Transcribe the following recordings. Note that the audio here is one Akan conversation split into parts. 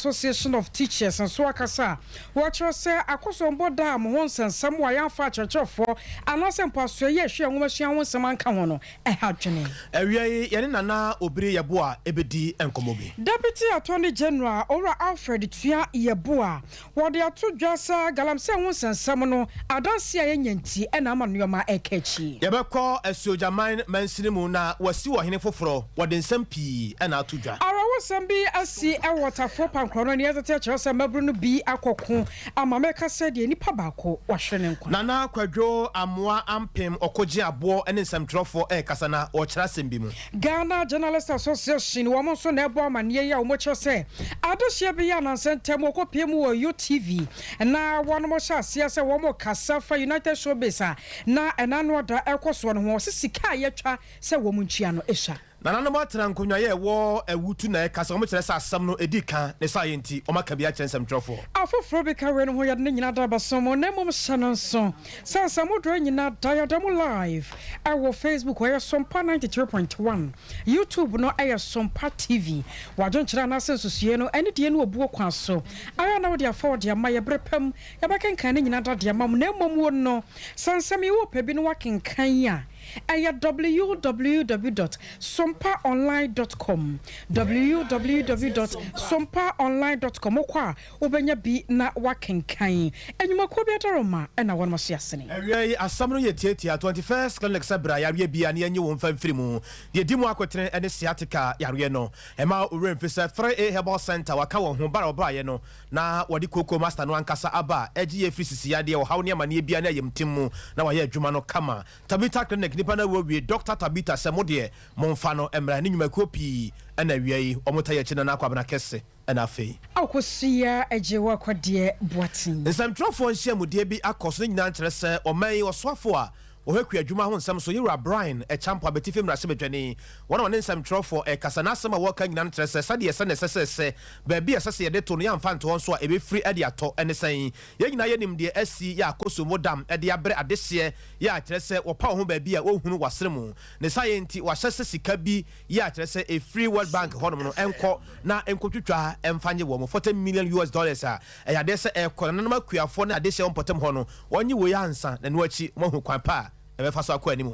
Association of Teachers nso akasa a wɔkyerɛ sɛ Akosombo Dam ho nsɛnsɛm a yɛamfa akyerɛkyerɛfoɔ anaasɛ mpo asoɛeɛ a ɛhwɛ nwomasua ho nsɛm anka ho no ɛha adwene. Awia yi, yɛne Nana Obiri Yeboah bɛdi nkɔmmɔ bi. Deputy Attorney General, Owura Alfred Tua Yeboah, wɔde ato dwa sɛ galamsey ho nsɛnsɛm no adanse a yɛanya nti na ama nneɛma reka akyi. Yɛbɛkɔ Asuogyaman mansini mu na wɔasi ɔhene foforɔ, wɔde nsɛm pii na ato dwa. Awerɛhosɛm bi asi wɔ Tafo Pankorɔ no, nea ɛtete kyerɛ sɛ mmabunu no bi akɔko ama meka sɛ deɛ nipa baako wahwere ne nkwa. Nana Kwadwo Amoah Ampem ɔkogye aboɔ ne nsɛmtwerɛfoɔ rekasa na ɔrekyerɛ asɛm bi mu. Ghana Journalist Association wɔn nso na ɛbɔ amaneɛ yi a wɔkyerɛ sɛ adehyeɛ bi yɛ anansa ntam wɔkɔpie mu wɔ UTV na wɔn hyɛ aseɛ sɛ wɔn rekasa fa United Showbiz a na ɛna ano ada ɛrekɔ soɔ no ho wɔse sika a yɛatwa sɛ wɔn ntua no sua. Nananom atena nkonnwa yɛ ɛwɔ awutu na ɛka sɛ wɔkyerɛ sɛ asɛm no edi ka ne saayɛ nti wɔaka bi akyerɛ nsɛmtwerɛfoɔ. Afoforɔ bi ka weinom ho yɛde ne nyinaa da abɛso mo na mmom hyɛ no nso sɛ nsɛmmodoɔ nyinaa da yɛda mu live ɛwɔ Facebook ɛyɛ Sompa 93.1, YouTube no ɛyɛ Sompa TV. W'adwenkyerɛ anaasɛ nsusuiɛ no ɛne deɛ ne obuo kwan so ara na wode afa wode ama yɛ berɛ pa mu yɛbɛkenkan ne nyinaa da de ama mo na mmom wo no sɛ nsɛm yi wopɛ bi na woakenkan a Ɛyɛ www dot sompaonline dot com, www dot sompaonline dot com, Wokɔ a, wobɛnya bi na woakenkan. Nnwumakuo bi adaworoma na wɔnom so asene. Awia yi asɛm no yɛ tiatia, 21st Clinic sɛ bra yareɛ biara na yɛnyi wo mfa mfiri mu. Deɛ ɛdi mu akotene ne sciatica yareɛ no. Mma wo werɛ mfi sɛ 3A Herbal Centre wɔaka wɔn ho berɛ a wɔbaeɛ no na wɔde kooko master no ankasa aba a ɛgye yɛ firi sisi yadeɛ, ɔhaw ne amaneɛ biara ne ayamtim mu na wɔayɛ adwuma no kama. Tabitha Clinic nipa no awu awie Doctor Tabitha sɛ mo deɛ monfa no mmra ne nnwumakuo pii ɛna awia yi wɔn ta yɛ akyi Nana Kwabena kɛse ɛna afei. Akosua Agyewa Kwadeɛ Boateng. Nsɛmtwerɛfoɔ nhyiamudeɛ bi akɔ so ne nyinaa nkyerɛ sɛ ɔman yi ɔsoafoɔ a ɔhwɛ kuadwuma ho nsɛm so Yewura Bryan Acheampong Abetifi mmarahyɛbadwani wɔn a wɔne nsɛmtwerɛfoɔ ɛrekasa n'asɛm a wɔreka nyinaa no kyerɛ sɛ sɛdeɛ ɛsɛ na ɛsɛ sɛ ɛsɛ baabi a ɛsɛ sɛ yɛde to no yɛamfa nto hɔ nso a ɛbɛfiri de atɔ ɛne sɛn yɛn nyinaa yɛnim deɛ asi yɛ Akosombo Dam de abrɛ adehyeɛ yɛ a kyerɛ sɛ wɔpaw ho baabi a wonhunu w'asene mu. Ne saa yɛ nti, wɔahyɛ sɛ sika bi yɛ a kyerɛ sɛ efiri World Bank hɔnom no nkɔ na nkotwitwa mfa nye wɔn 40 million US dollars a ɛyɛ adeɛ sɛ ɛrekɔ. Nananom akuafoɔ ne adehyeɛ wɔ mpɔtam hɔ no, wɔnnye wei ansa na ɛno akyi wɔahu kwan pa a ɛbɛfa so akɔ anim.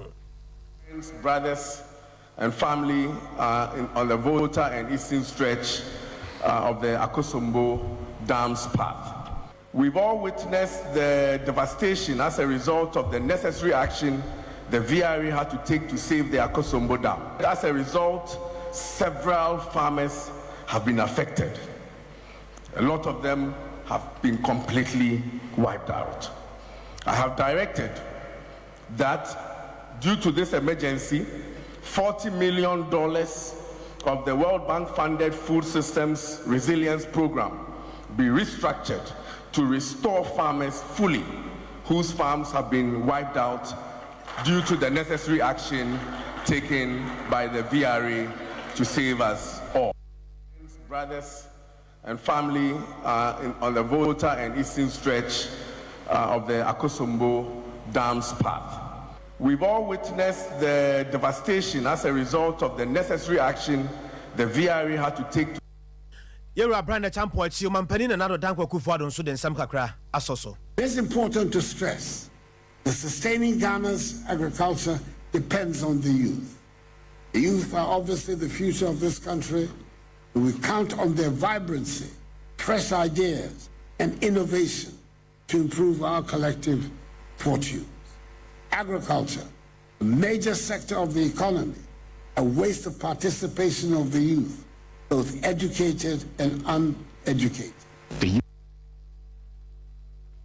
Friends, brothers and family uh, in, on the Volta and Eastern stretch uh, of the Akosombo Dam's path. We've all witnessed the devastation as a result of the necessary action the VRA had to take to save the Akosombo Dam. As a result, several farmers have been affected. A lot of them have been completely wiped out. I have directed that due to this emergency, $40 million of the World Bank funded Food Systems Resilience Program be restructured to restore farmers fully whose farms have been wiped out due to the necessary action taken by the VRA to save us all. Brothers and family uh, in, on the Volta and Eastern stretch uh, of the Akosombo Dam's path. We've all witnessed the devastation as a result of the necessary action the VRA had to take to Yɛwura Brian Acheampong akyi, Ɔmampanin Nana Addo Dankwa Akufo-Addo nso de nsɛm kakra asɔ so. It is important to stress that sustaining Ghana's agriculture depends on the youth. The youth are obviously the future of this country, and we count on their vibrancy, fresh ideas, and innovation to improve our collective fortunes. Agriculture, a major sector of the economy, awaits the participation of the youth, both educated and uneducated.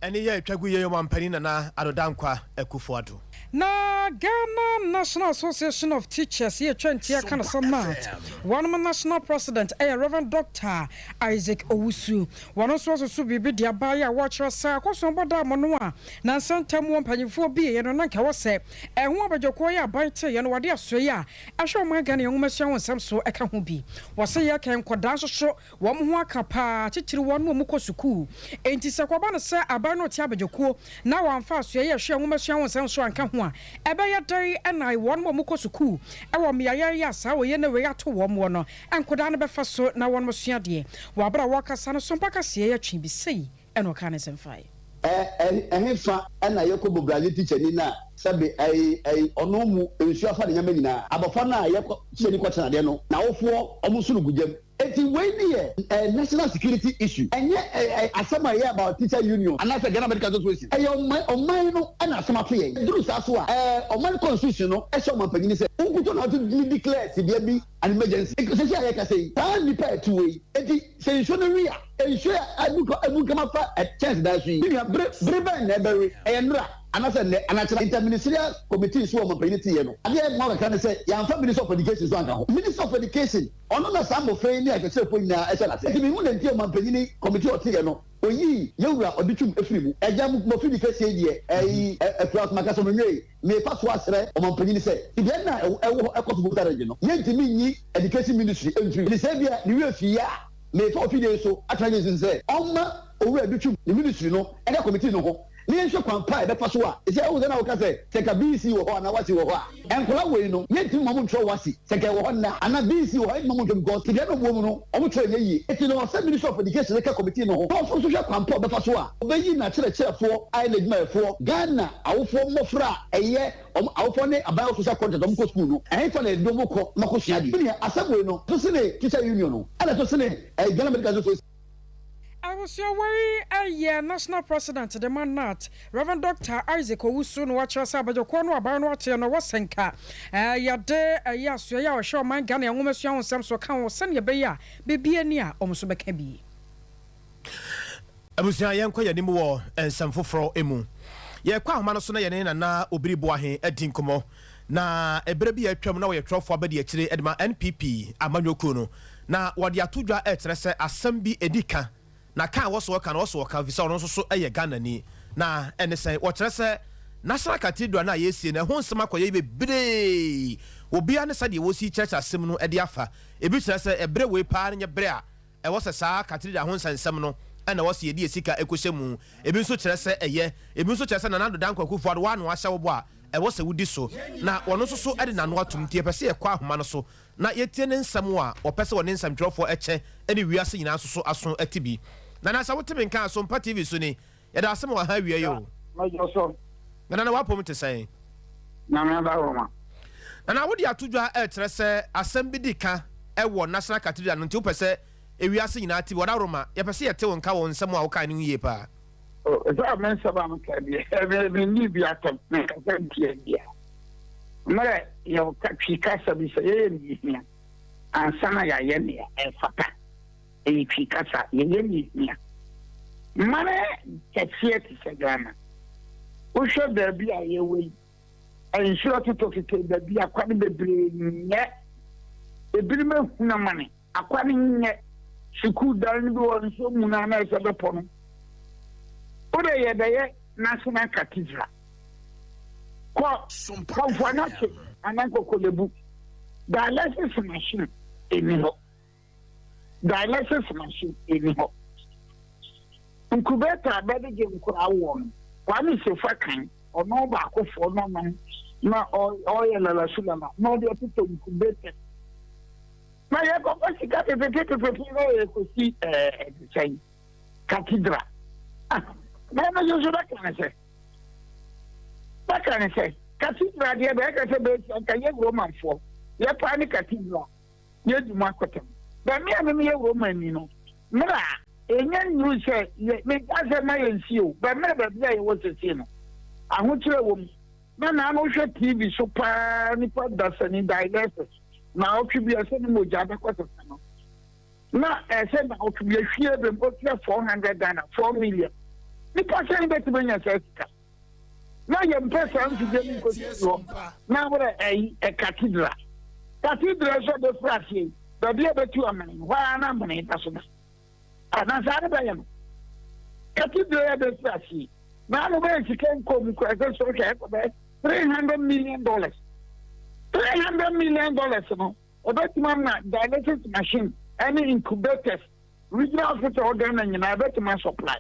Ɛne yɛ atwa gu yɛn ɔmampanin Nana Addo Dankwa Akufo-Addo. Na Ghana National Association of Teachers yɛ twa ntia ka no sɛ GNAT, wɔnom National President yɛ Rev. Dɔkta Isaac Owusu. Wɔn nso asusu biribi de aba yɛ a wɔkyerɛ sɛ akɔso bɔ dam no a nansa ntam wɔ mpanyimfoɔ bieɛ no na nka ɛwɔ sɛ ɛho abadwakuo yɛ aban teeɛ no wɔde asoɛeɛ a ɛhwɛ ɔman Ghana nwomasua ho nsɛm so ka ho bi. Wɔse yɛkɛn nkɔdaa nso so wɔn ho aka paa titiriw wɔn a wɔkɔ sukuu. Enti sɛ kɔba no sɛ aban aban no rete abadwakuo na wɔamfa asoɛeɛ a ɛhwɛ nwomasua ho nsɛm so anka ho a, ɛbɛyɛ dɛn na wɔn a wɔkɔ sukuu wɔ mmeaeɛ yi a saa wei ne wei ato wɔn wɔ no nkwadaa no bɛfa so na wɔasua adeɛ? Wɔ aberɛ a wɔrekasa no, Sompa kaseɛ yi atwe bi sei na ɔkaa ne nsɛm faeɛ. Ɛ Ɛhefa na yɛkɔ bɔ Brazil tikyani no a sɛbe ɛy ɛy ɔno mu nsuo afa ne nyɛma nyinaa? Abɔfra no a yɛkɔ tikyani kɔkyerɛ adeɛ no n'awofoɔ wɔn nso no gu gyam. Enti wei ne yɛ ɛ national security issue. Ɛnyɛ ɛ ɛ asɛm a ɛyɛ about teacher union anaasɛ Ghana Medical Association. Ɛyɛ ɔman ɔman no na asɛm ato yɛn. Ɛduru saa so a ɛ ɔman constitution no hyɛ ɔmanpanyini sɛ wo nkutoo na wotumi declare tebea bi an emergency. Seesei a yɛrekasa yi saa nnipa a ɛte wei enti sɛ nsuo no we a Nsuo a abunkam afa kyɛnsedan so yi, me nua, bere bere bɛn na ɛbɛwe? Ɛyɛ nnora, anaasɛ nnɛ, anaa kyena? Inter-Ministerial Committee nso a ɔmampanyin teeɛ no, adeɛ a ɛyɛ nwanwa kakra ne sɛ, yɛamfa Minister of Education nso anka ho. Minister of Education, ɔno na saa mmɔfra yi ne akyerɛkyerɛfoɔ nyinaa hyɛ n'ase. Enti menhu deɛ nti a ɔmampanyin committee a ɔteeɛ no, ɔyii yɛn wura Ɔdetwum firii mu. Agya, mmɔfra di kɛseɛ yi deɛ, ɛyi, Akura Asoma kasa no nwiei. Merefa so asrɛ ɔmampanyin sɛ, tebea no a ɛwɔ hɔ ɛkɔ so Volta no, yɛntumi nyi Education Ministry mfiri mu. Enti sɛ ebia ne werɛ fii a, merefa ofidie yi so atra ne nsin sɛ ɔmma Owura Adutwum ne Ministry no nka committee no ho na yɛnhwɛ kwan pa a yɛbɛfa so a, sɛ wohu sɛ na woka sɛ, sɛ nka BEC wɔ hɔ anaa WASSCE wɔ hɔ a, nkwadaa wei no, yɛntumi mma wɔntwerɛ WASSCE, sɛ nka ɛwɔ hɔ nnɛ a, anaa BEC wɔ hɔ a, yɛntumi mma wɔntwerɛ because tebea no a wɔwɔ mu no, wɔtwerɛ nyɛ yie. Enti no, ɔsɛ Ministry of Education no ka committee no ho na ɔnso hwɛ kwan pa a ɔbɛfa so a ɔbɛyi n'akyerɛkyerɛfoɔ ayɛ n'adwumayɛfoɔ, Ghana awofoɔ mmɔfra a ɛyɛ wɔn awofoɔ ne aban wɔ social contract wɔn kɔ sukuu no, ɛhefa na yɛde wɔn kɔ ma kɔsua adeɛ? Menua, asɛm wei no, ɛso sene teacher union no, ɛna ɛso sene ɛɛ Ghana Medical Association. Abusua wei yɛ National President de ma nat, Rev. Doctor Isaac Owusu na wakyerɛ sɛ abadwakuo no aban no ateɛ no wɔ sɛ nka yɛde ɛyɛ asoɛeɛ a ɔhwɛ ɔman Ghana nwomasua ho nsɛm so ka ho sɛdeɛ ɛbɛyɛ a biribi ani a wɔn nso bɛka bi. Abusua yɛnkɔ yɛn anim wɔ nsɛm foforɔ mu. Yɛkɔ ahoma no so na yɛne Nana Obiri Boahe adi nkɔmmɔ. Na ɛberɛ bi a atwam na ɔyɛ twerɛfoɔ abadiakyire de ma NPP amanyɔkuo no. Na wɔde ato dwa rekyerɛ sɛ asɛm bi ɛdi ka. Na ka a ɛwɔ so ɔka no, ɔwɔ so ɔka ɛfiri sɛ ɔno nso so yɛ Ghanani. Na ɛne sɛn? Wɔkyerɛ sɛ National Cathedral no a yɛresie no, ɛho nsɛm akɔyɛ bebree. Obiara ne sɛdeɛ wɔsi kyerɛkyerɛ asɛm no de afa. Ebi kyerɛ sɛ ɛberɛ wei paa no nyɛ berɛ a ɛwɔ sɛ saa cathedral ho nsɛnsɛm no na ɛwɔ sɛ yɛde yɛn sika kɔhyɛ mu. Ebi nso kyerɛ sɛ ɛyɛ. Ebi nso kyerɛ sɛ Nana Addo Dankwa Akufo-Addo w'ano ahyɛ wo bɔ a ɛwɔ sɛ wodi so. Na ɔno nso so de n'ano atom. Nti yɛpɛ sɛ yɛkɔ ahoma no so na yɛtie ne nsɛm a ɔpɛ sɛ ɔne nsɛmtwerɛfoɔ kyɛ ne wiase nyinaa nso so aso te bi. Nana sɛ wote me nka a, Sompa TV so ni. Yɛda ase ma waha awia yi o. Mɛgye so. Nana na w'apom te sɛn? Nyame adaworoma. Nana wode ato dwa ɛkyerɛ sɛ asɛm bi di ka ɛwɔ National Cathedral no nti wopɛ sɛ ewiase nyinaa te bi. W'adaworoma yɛpɛ sɛ yɛte wo nka wɔ nsɛm a wokae no ho yie paa. Oh, sɛ me nsɛm a meka deɛ menni bi atɛm menkasa ntia bia. Mmerɛ yɛka twi kasa bi sɛ yɛyɛ ne hia ansa na yɛayɛ nea ɛfata. Ɛyɛ Twi kasa, yɛyɛ nea ehia. Man kɛseɛ te sɛ Ghana, wohwɛ baabi a yɛwɔ yi, nsuo atotɔ keke baabi akwan bebree nyɛ. Ebinom ehunu amane, akwan nyɛ. Sukuu dan no bi wɔ nsuo mu na na ɛsɛ bɛpɔ no. Wode yɛbɛyɛ National Cathedral. Kɔ Kɔmfo Anokye anaa Kokolebu, dialysis machine ɛni hɔ. Dialysis machine nni hɔ. Incubator a bɛde gye nkoraa woɔ no, Kwame Sefa kan, ɔno baakofoɔ no nom na ɔyɛ lalasulala na ɔde atotɔ incubators. Na yɛkɔfa sika pepepepepepe na yɛkɔsi ɛɛ ɛde sɛn cathedral. Ah, na ɛno nso so bɛka ne sɛ bɛka ne sɛ cathedral deɛ bɛka sɛ bɛsi anka yɛ Romanfoɔ yɛpaa ne cathedral. yɛadi mu akoten. Bɛ me a me meyɛ Romani no, mmerɛ a ɛnya nnuruu sɛ yɛ, menka sɛ mma yɛnsi o, bɛ mmerɛ baabi a yɛwɔ seesei no, ahokyerɛ wɔ mu. Na naano wohwɛ TV so paa nipa dasani dialysis, naawɔtwe bi ɛsɛ ne mogya bɛkɔ sesa no, na ɛsɛ naawɔtwe bi ahwie bɛm, otua 400 Ghana, 4 million. Nipa sɛn bɛtumi anya saa sika? Na yɛmpɛ saa mfidie no nkɔsisi hɔ na werɛ ɛyi ɛ cathedral. Cathedral nso ɛbɛfiri aseɛ yi, baabi a ɛbɛtu amene no, hɔ ara na amene da so da. Ah, na saa no bɛyɛ no. Cathedral yɛ bɛfiri aseɛ yi, na ano bɛyɛ sika nkɔ mu koraa sɛ sɔhwɛ ɛkɔ bɛyɛ $300 million. $300 million no, ɛbɛtumi ama dialysis machine ɛne incubators regional hospital Ghana nyinaa ɛbɛtumi asupply.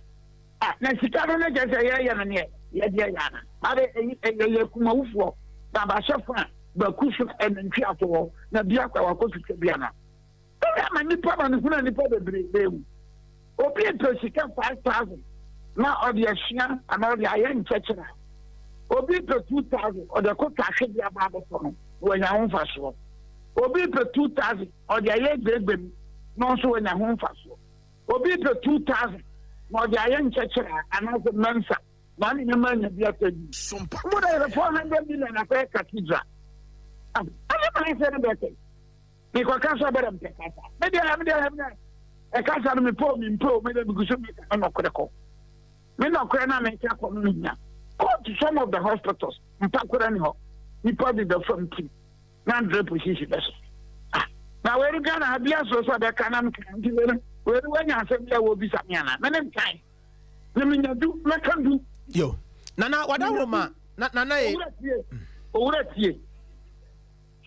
Ah, na sika no ne kyerɛ sɛ yɛyɛ no neɛ yɛde yɛ ana? Ade ɛyɛ kumawufoɔ na bahyɛ fa baku so ɛnantwi ato hɔ na bi akɔ wakɔ twitwa bi ana? Ɛyɛ ama nipa ma ne hunu nipa bebree bɛwu. Obi pɛ sika 5,000 na ɔde asua anaa ɔde ayɛ nkyɛkyerɛ a, obi pɛ 2,000 ɔde akɔtwa ahwedeɛ aba abɛtɔ no wanya ho mfasoɔ. Obi pɛ 2,000 ɔde ayɛ gbegbem na ɔnso wanya ho mfasoɔ. Obi pɛ 2,000 na ɔde ayɛ nkyɛkyerɛ a anaasɛ mɛnsa na ɔne ne mma anya bi atɔ adi. Mo da yɛrɛ 400 million akɔyɛ cathedral. Ɛne ma sɛ no bɛsɛ. Mekɔka sɛ ɔbɛdɛ mpɛ kasa. Me deɛ me deɛ me deɛ ɛkasa no mepɛ o mempɛ o me deɛ megu so meka me nɔkorɛ kɔ. Me nɔkorɛ no a meka kɔ no mehia. Go to some of the hospitals mpa koraa ni hɔ. Nipa deda fam tim na drip sisi bɛ so. Ah, na wei no Ghana ha bia soro sɛ ɔbɛka na meka nti wei no wei no wanya asɛm bi a wɔbisa me anaa me ne nkae. Na menya du mɛka du. Yo. Nana wadaworo ma na nana ye. Owura tie. Owura tie.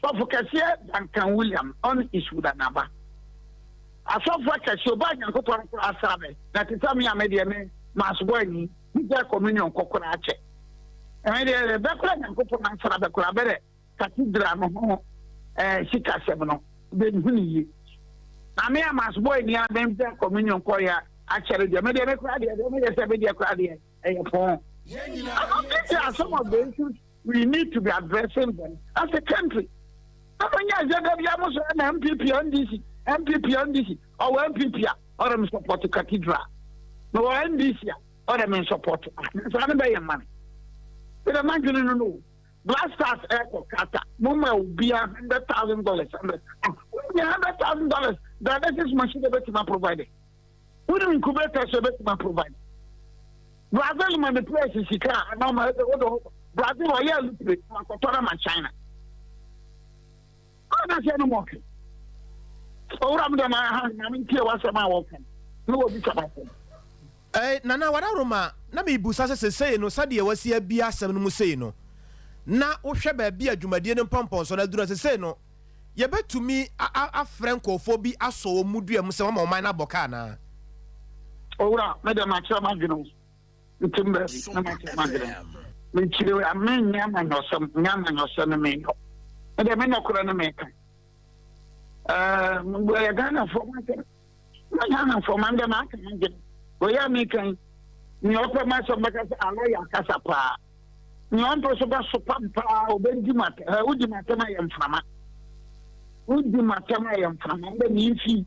Sɔfo kɛseɛ Duncan William ɔne Eastwood Anaba. Asɔfo akɛseɛ ɔbaa Nyankopɔn koraa asra bɛ, na te sɛ me a me deɛ me maasobɔ anyi, me gyae communion kɔ koraa kyɛ. Ɛme deɛ bɛ koraa Nyankopɔn asra bɛ koraa bɛ dɛ cathedral no ho eh, sikasɛm no bɛ nhu ne yie. Na me a maasobɔ anyi a me gyae communion kɔ yɛ akyɛre deɛ me deɛ me koraa deɛ deɛ me yɛ sɛ me deɛ koraa deɛ ɛyɛ pɔn. I don't think there are some of the issues we need to be addressing them as a country. Na mo nyɛ sɛ da bia mo sɛ na NPP NDC NPP NDC ɔwɔ NPP a ɔrɛ me support cathedral na ɔwɔ NDC a ɔrɛ me support saa no bɛyɛ mma no bɛdɛ madwene no no Black Stars ɛkɔ Qatar mo ma obia $100,000 ah $100,000 dialysis machine ɛbɛtumi provide. Wonim incubator so ebetumi provide. Brazil ma ne players sika a anaa ma ɛdɛ wode hɔ Brazil ɔyɛ alupre ma kɔtɔ na ma China. Ana sɛ no mɔke. Owura mu dɛ ma ha na me ntie w'asɛm a wɔka na wɔbisa m'asɛm. Eh, Nana Wadaroma, na mebusa sɛ sesei no sɛdeɛ wasi abie asɛm no mu sei no, na wohwɛ baabi a dwumadie no mpɔmpɔnsoɔ no aduru a sesei no, Yɛbɛtumi afrɛ nkurɔfoɔ bi asɔ wɔn mu dua mu sɛ wɔama ɔman no abɔ ka anaa? Owura, me deɛ makyerɛ m'adwene o. Ntim baabi na makyerɛ m'adwene. Mekyiri a menyɛ amanyɔsɛm, nyɛ amanyɔsɛm no menyɔ. Me deɛ me nɔkorɛ no meka. Ɛɛ, yɛ Ghanafoɔ mo asɛm. Ma Ghanafoɔ ma ndɛ maka m'adwene. Wei a meka yi, nea ɔpɛ m'asɛm bɛka sɛ ala yɛ akasa paa. Nea ɔmpɛ so bɛsopa me paa, ɔbɛdi m'atɛm. Ɛ, wodi m'atɛm a yɛ mframa. Wodi m'atɛm a yɛ mframa. Mbɛ me mfi.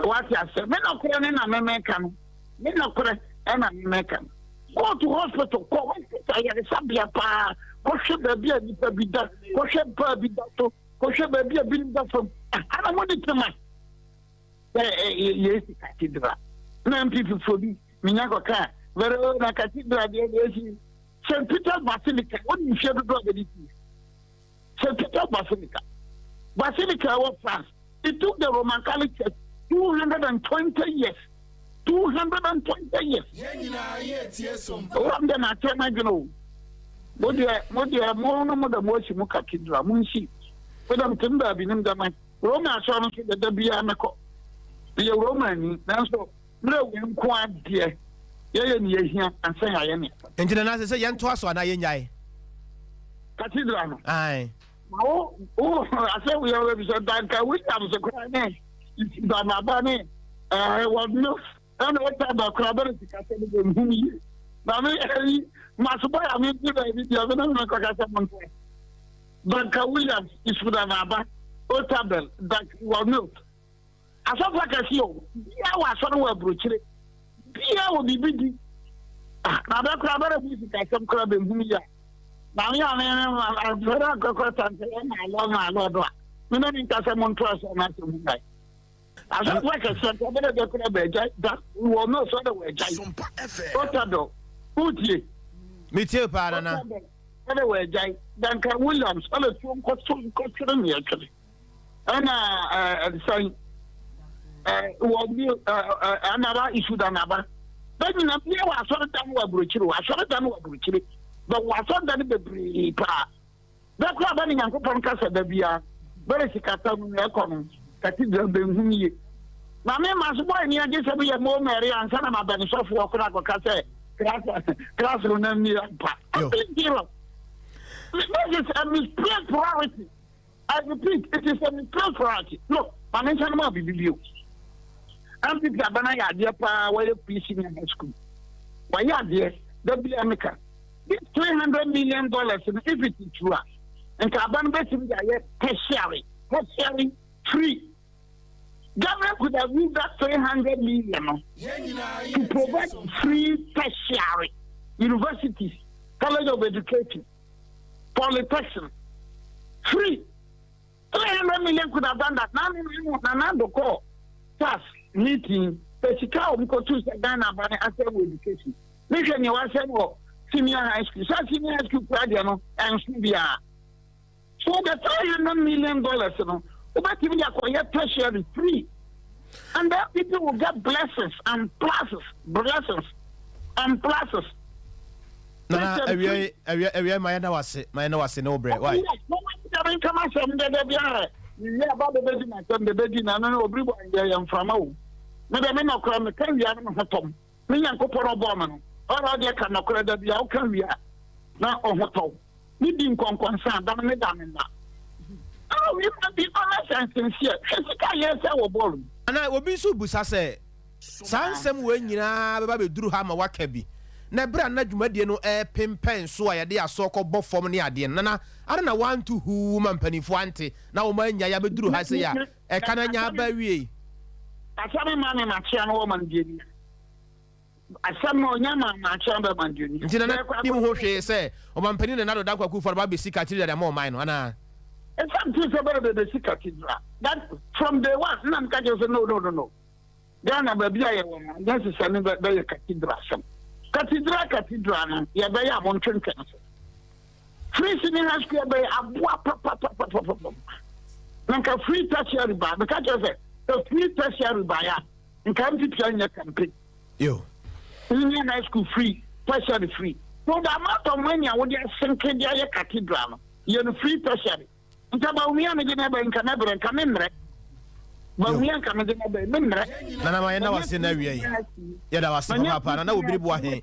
Wate asɛ. Me nɔkorɛ ne na memeka no. Me nɔkorɛ ɛna memeka no. Go to hospital, kɔ hospital ayaresabea paa. Kɔhwɛ baabi a nipa bi da, kɔhwɛ mpa bi da so, kɔhwɛ baabi a binom da fam. Ana mo de tema. Yɛsi cathedral. Na MPP foɔ bi menya kɔka Verona Cathedral deɛ deɛ esi St. Peter's Basilica wɔn mfie dodoɔ a bɛde si St. Peter's Basilica Basilica ɛwɔ France. It took the Roman Catholic Church 220 years. 220 years. Owura m deɛ makyerɛ m'adwene o. Mo deɛ mo deɛ mo no mo da mo asi mo cathedral mo nsi. Mo dɛm tem baabi nim dɛm Roma asɔre no nso dada biara mɛkɔ. Meyɛ Romani nanso mmerɛ wei nko adeɛ yɛyɛ ne yɛhia ansa yɛayɛ ne. Nti nana sɛ sɛ yɛntoa so anaa yɛnyae? Cathedral no. Ae. Na wo wo asɛ wo yɛ wɔ sɛ Duncan Williams koraa ne Banaba ne ɛɛ wɔ no ɛna ɔta ba koraa bɛrɛ sika sɛ ne bɛ nhu yie. Na me ɛyi masobɔ yɛ me nti baabi deɛ me ne me kɔka sɛ mo ntoa. Duncan Williams Isudanaba Otabel Duncan wɔ no. Asɔfo akɛse o, bia wɔ asɔre wɔ aburokyire, bia wɔ biribi di. Ah, na abɛ koraa bɛrɛ bi sikasɛm koraa bɛ hu yi a. Na me a me me afɛrɛ akɔkɔ tante yɛ na alɔ na alɔ do a. Me na me nkasa mo nto asɔ na asɛm hu guy. Asɔfo akɛse nka bɛrɛ bɛ koraa bɛ agya da wɔ no sɔ dɛ wɔ agya yi. Otado, wotie? Metie paa nana. Otado, ɛdɛ wɔ agya yi. Duncan Williams, ɔlɛ tuo nkɔto nkɔtwere ne ɛtwere. Ɛna ɛsɛn wɔ bi anaba isu da naba bɛ nyina bia wɔ asɔre dan wɔ aburokyire wɔ asɔre dan wɔ aburokyire bɛ wɔ asɔre dan bebree paa bɛ kora bɛ ne Nyankopɔn kasa da bia bɛrɛ sikata no ɛkɔ no cathedral bɛ nhu yie. Na me ma so bɔ ani agye sɛ meyɛ mo Mary ansa na mabɛn sɔfoɔ koraa akɔka sɛ class class no nam ni ampa. I'm being serious. This is a misplaced priority. I repeat, it is a misplaced priority. Look, ma me nsa no ma bibi bio. MPP abana yɛ adeɛ paa wɔyɛ free senior high school. Wɔyɛ adeɛ da bi a meka. This $300 million, if it is true a, nka aba no bɛtumi de ayɛ tertiary free. Government could have used that 300 million no, to provide free tertiary universities, college of education, polytechnic, free. 300 million could have done that. Now, Nana Addo kɔ tax meeting, the sika a wɔn kɔtu sɛ Ghana aba ne asɛ wɔ education. Mehwɛ nea wasɛ wɔ senior high school. Sɛ senior high school kura deɛ no, ɛnso biara. So the $300 million no, wobɛtumi de akɔyɛ tertiary free. And then people will get blessings and pluses, blessings and pluses. Nana, awia awia awia, ma yɛda wase, ma yɛda wase ne wo brɛ why. Nkama sɛm dɛdɛ biara yɛ aba bɛbɛdi na sɛm bɛbɛdi na no obiri bɔ yɛ yɛ mframa wo. Mede me nɔkorɛ meka wia no me ho tɔm. Me Nyankopɔn ɔbɔɔ me no. Ɔra ɔdeɛ ka nɔkorɛ da bia woka wia na ɔho tɔw. Ne di nkɔnkɔnsa da no ne da me nna. Oh, we must be honest and sincere. Hwɛ sika yɛ sɛ wɔ bɔɔl mu. Ana obi nso busa sɛ saa nsɛm wei nyinaa bɛba bɛduru ha ma waka bi na ɛberɛ a na dwumadie no ɛpempɛn so a yɛde asɔ kɔbɔ fam ne adeɛ no, Nana, ade na wanto huu ma mpanimfoɔ ante na wɔma anya yɛ abɛduru ha sɛ yɛ a ɛka no anya aba wie? Asɛm ma me makyea no wɔ ma no deɛ ni. Asɛm no ɔnya ma makyea no bɛ ma no deɛ ni. Nti Nana nim ho hwee sɛ ɔmampanin Nana Addo Dankwa Akufo-Addo ba bɛsi cathedral de ama ɔman no anaa? Ɛsɛm ti sɛ bɛrɛ bɛsi cathedral. That from day one, nna meka kyerɛ sɛ no, no, no, no. Ghana baabi a yɛwɔ no, nyɛ sesɛ ne bɛyɛ cathedral asɛm. Cathedral, cathedral no, yɛbɛyɛ a montwentwɛn so. Free senior high school bɛyɛ aboa papapapapapa. Na nka free tertiary ba, meka kyerɛ sɛ sɛ free tertiary ba ya, nka NPP anyɛ campaign. Yo. Senior high school free, tertiary free. So the amount of money a wode asenke de ayɛ cathedral no, yɛ no free tertiary. Nka Bawumia mede no ɛbɛ nka mɛbrɛ nka memmerɛ. Bawumia nka mede no ɛbɛ memmerɛ. Nana, ma yɛnda wase na awia yi yɛda wase papaapa. Nana Obiri Boahe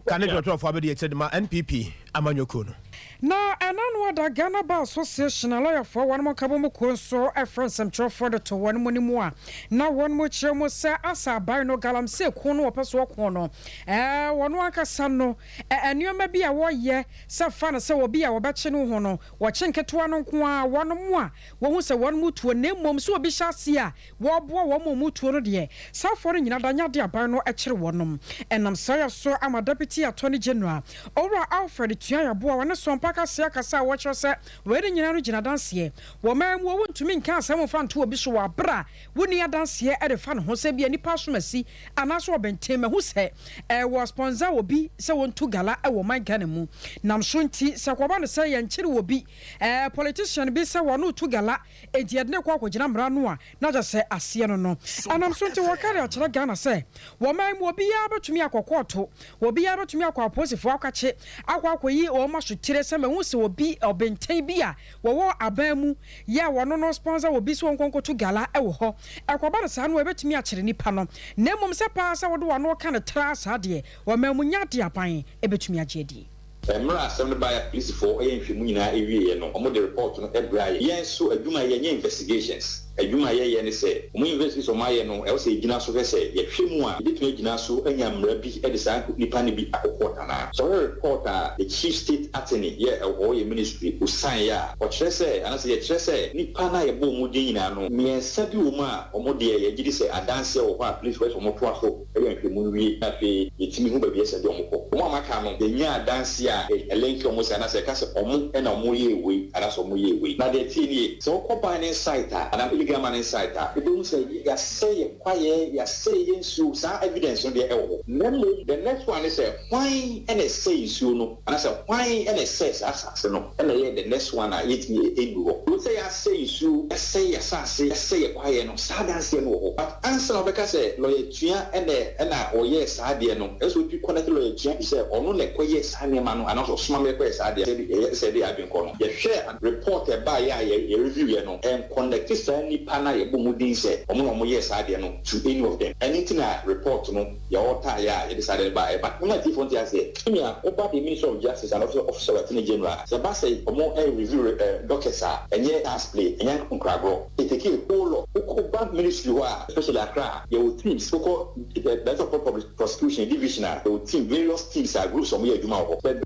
ka ne twerɛtwerɛfoɔ abɛde akyirɛ de ma NPP amanyɔkuo no. Na ɛna no ada Ghana Bar Association alɔyafoɔ wɔn mo nkabɔ mu kuo nso ɛfrɛ nsɛmtwerɛfoɔ de to wɔn mu ne mu a na wɔn mo kyerɛ mu sɛ asa aban no galamsey ko no wɔpɛ so ɔko no wɔn ankasa no nneɛma bi a wɔyɛ sɛ fa no sɛ obi a wɔbɛkye no ho no wɔkye nketewa no nko a wɔn mo a wɔhu sɛ wɔn mu tuo, na mmom sɛ obi hyɛ ase a wɔboa wɔn mu tuo no deɛ, saafoɔ no nyinaa da nyade aban no kyerɛ wɔnom. Ɛnam saa yɛ so ama Deputy Attorney General Owura Alfred Tuah-Yeboah wɔne sɔmpa kaseɛ kasa a wɔkyerɛ sɛ wɔn ne nyinaa no gyina adanseɛ. Wɔn man mu wɔntumi nka asɛm mfa nto obi so wɔ abere a wonni adanseɛ de fa ne ho sɛ bia nipa asomasi anaasɛ ɔbɛnten mahu sɛ ɛwɔ sponsor obi sɛ wɔntu gala ɛwɔ man Ghana mu nam so. Nti sɛ kɔba no sɛ yɛnkyere wɔ bi politician bi sɛ wɔno tu gala enti yɛde ne kɔ akɔgyina mmara no a na kyɛ sɛ aseɛ no ɛnam so. Nti wɔka de akyerɛ Ghana sɛ wɔman mu obiara bɛtumi akɔ kɔɔto, obiara bɛtumi akɔ apolisifoɔ akakye akɔ akɔyi wɔn asotire sɛ mahu sɛ obi ɔbɛnten bi a wɔwɔ aban mu yɛ a wɔno no sponsor obi sɛ wɔn nkɔnkɔto gala ɛwɔ hɔ. Ɛkɔba no saa no ɛbɛtumi akyerɛ nipa no, na mmom sɛ paa sɛ wɔde wɔn ano ka no tra saa deɛ, wɔman mu nya de aban ɛbɛtumi agye adi. Mmerɛ asɛm no baeɛ, apolisifoɔ ɛyɛ nhwɛmu nyinaa ɛwieɛ no, ɔmo de report no ɛbrɛ ayɛ. Yɛn nso adwuma a yɛnyɛ investigations, adwuma a yɛyɛ ne sɛ ɔmo investigation ɔmo ayɛ no, ɛwɔ sɛ yɛgyina so hwɛ sɛ yɛhwɛ mu a yɛbɛtumi agyina so anya mmara bi ɛde saa nipa no bi akɔ court anaa. Sɛ ɔhwɛ report a the chief state attorney yɛ ɛwɔ yɛ ministry osan yɛ a, ɔkyerɛ sɛ anaasɛ yɛkyerɛ sɛ nipa no a yɛbɔ ɔmo din nyinaa no, mmiɛnsa bi wɔ mu a ɔmo deɛ yɛgye di sɛ adanseɛ wɔ hɔ a police wɔ sɛ ɔmo toa so ɛyɛ nhwɛmu no wie na afei yɛtumi hu baabi ɛsɛ de ɔmo kɔ. Ɔmo a maka no, yɛnya adanseɛ a ɛlink ɔmo sɛ anaasɛ ɛka sɛ ɔmo ɛna ɔmo yɛ wei anaasɛ ɔmo yɛ wei. Na deɛ tie nie, sɛ wokɔ mining site a anaa illegal mining site a, wobɛhu sɛ yɛasɛ yɛ kwaeɛ, yɛasɛ yɛ nsuo. Saa evidence no deɛ ɛwɔ hɔ, na mmom the next one ne sɛ hwan ɛna ɛsɛ nsuo no anaasɛ hwan ɛna ɛsɛ saa asase no, ɛna ɛyɛ the next one a yɛtumi ɛndu hɔ. Wo sɛ yɛasɛ nsuo, yɛasɛ yɛ asase, yɛasɛ yɛ kwaeɛ no, saa adanseɛ no wɔ hɔ, but ansa na wɔbɛka sɛ lɔyɛ tua ɛna ɛna a ɔyɛɛ saa adeɛ no, ɛsɛ sɛ obi kɔ na lɔya gyina adi sɛ ɔno na ɛkɔyɛɛ saa nneɛma no anaasɛ ɔsoma ma yɛkɔyɛɛ saa adeɛ no. Sɛ ɛyɛ sɛ ɛde yɛn adwene kɔ no, yɛhwɛɛ report a ɛbaeɛ a yɛ review yɛ no, ɛnconnecte saa nnipa no a yɛbɔ wɔn din sɛ wɔn na wɔyɛɛ saa adeɛ no to any of them. Ɛno nti na report no yɛɔtaeɛ a yɛde saa adeɛ no baeɛ. But momma atiefoɔ nte aseɛ, sɛnea woba the Ministry of Justice anaa Office of Attorney General a, sɛ ɛba sɛ wɔn review dockets a, ɛnyɛ child's play, ɛnyɛ nkoragorɔ. It take a whole lot. Wokɔ ba ministry hɔ a, especially Accra a, yɛwɔ teams. Wokɔ Director of Public Prosecution division a, yɛwɔ team, various teams a, groups a wɔyɛ adwuma wɔ hɔ.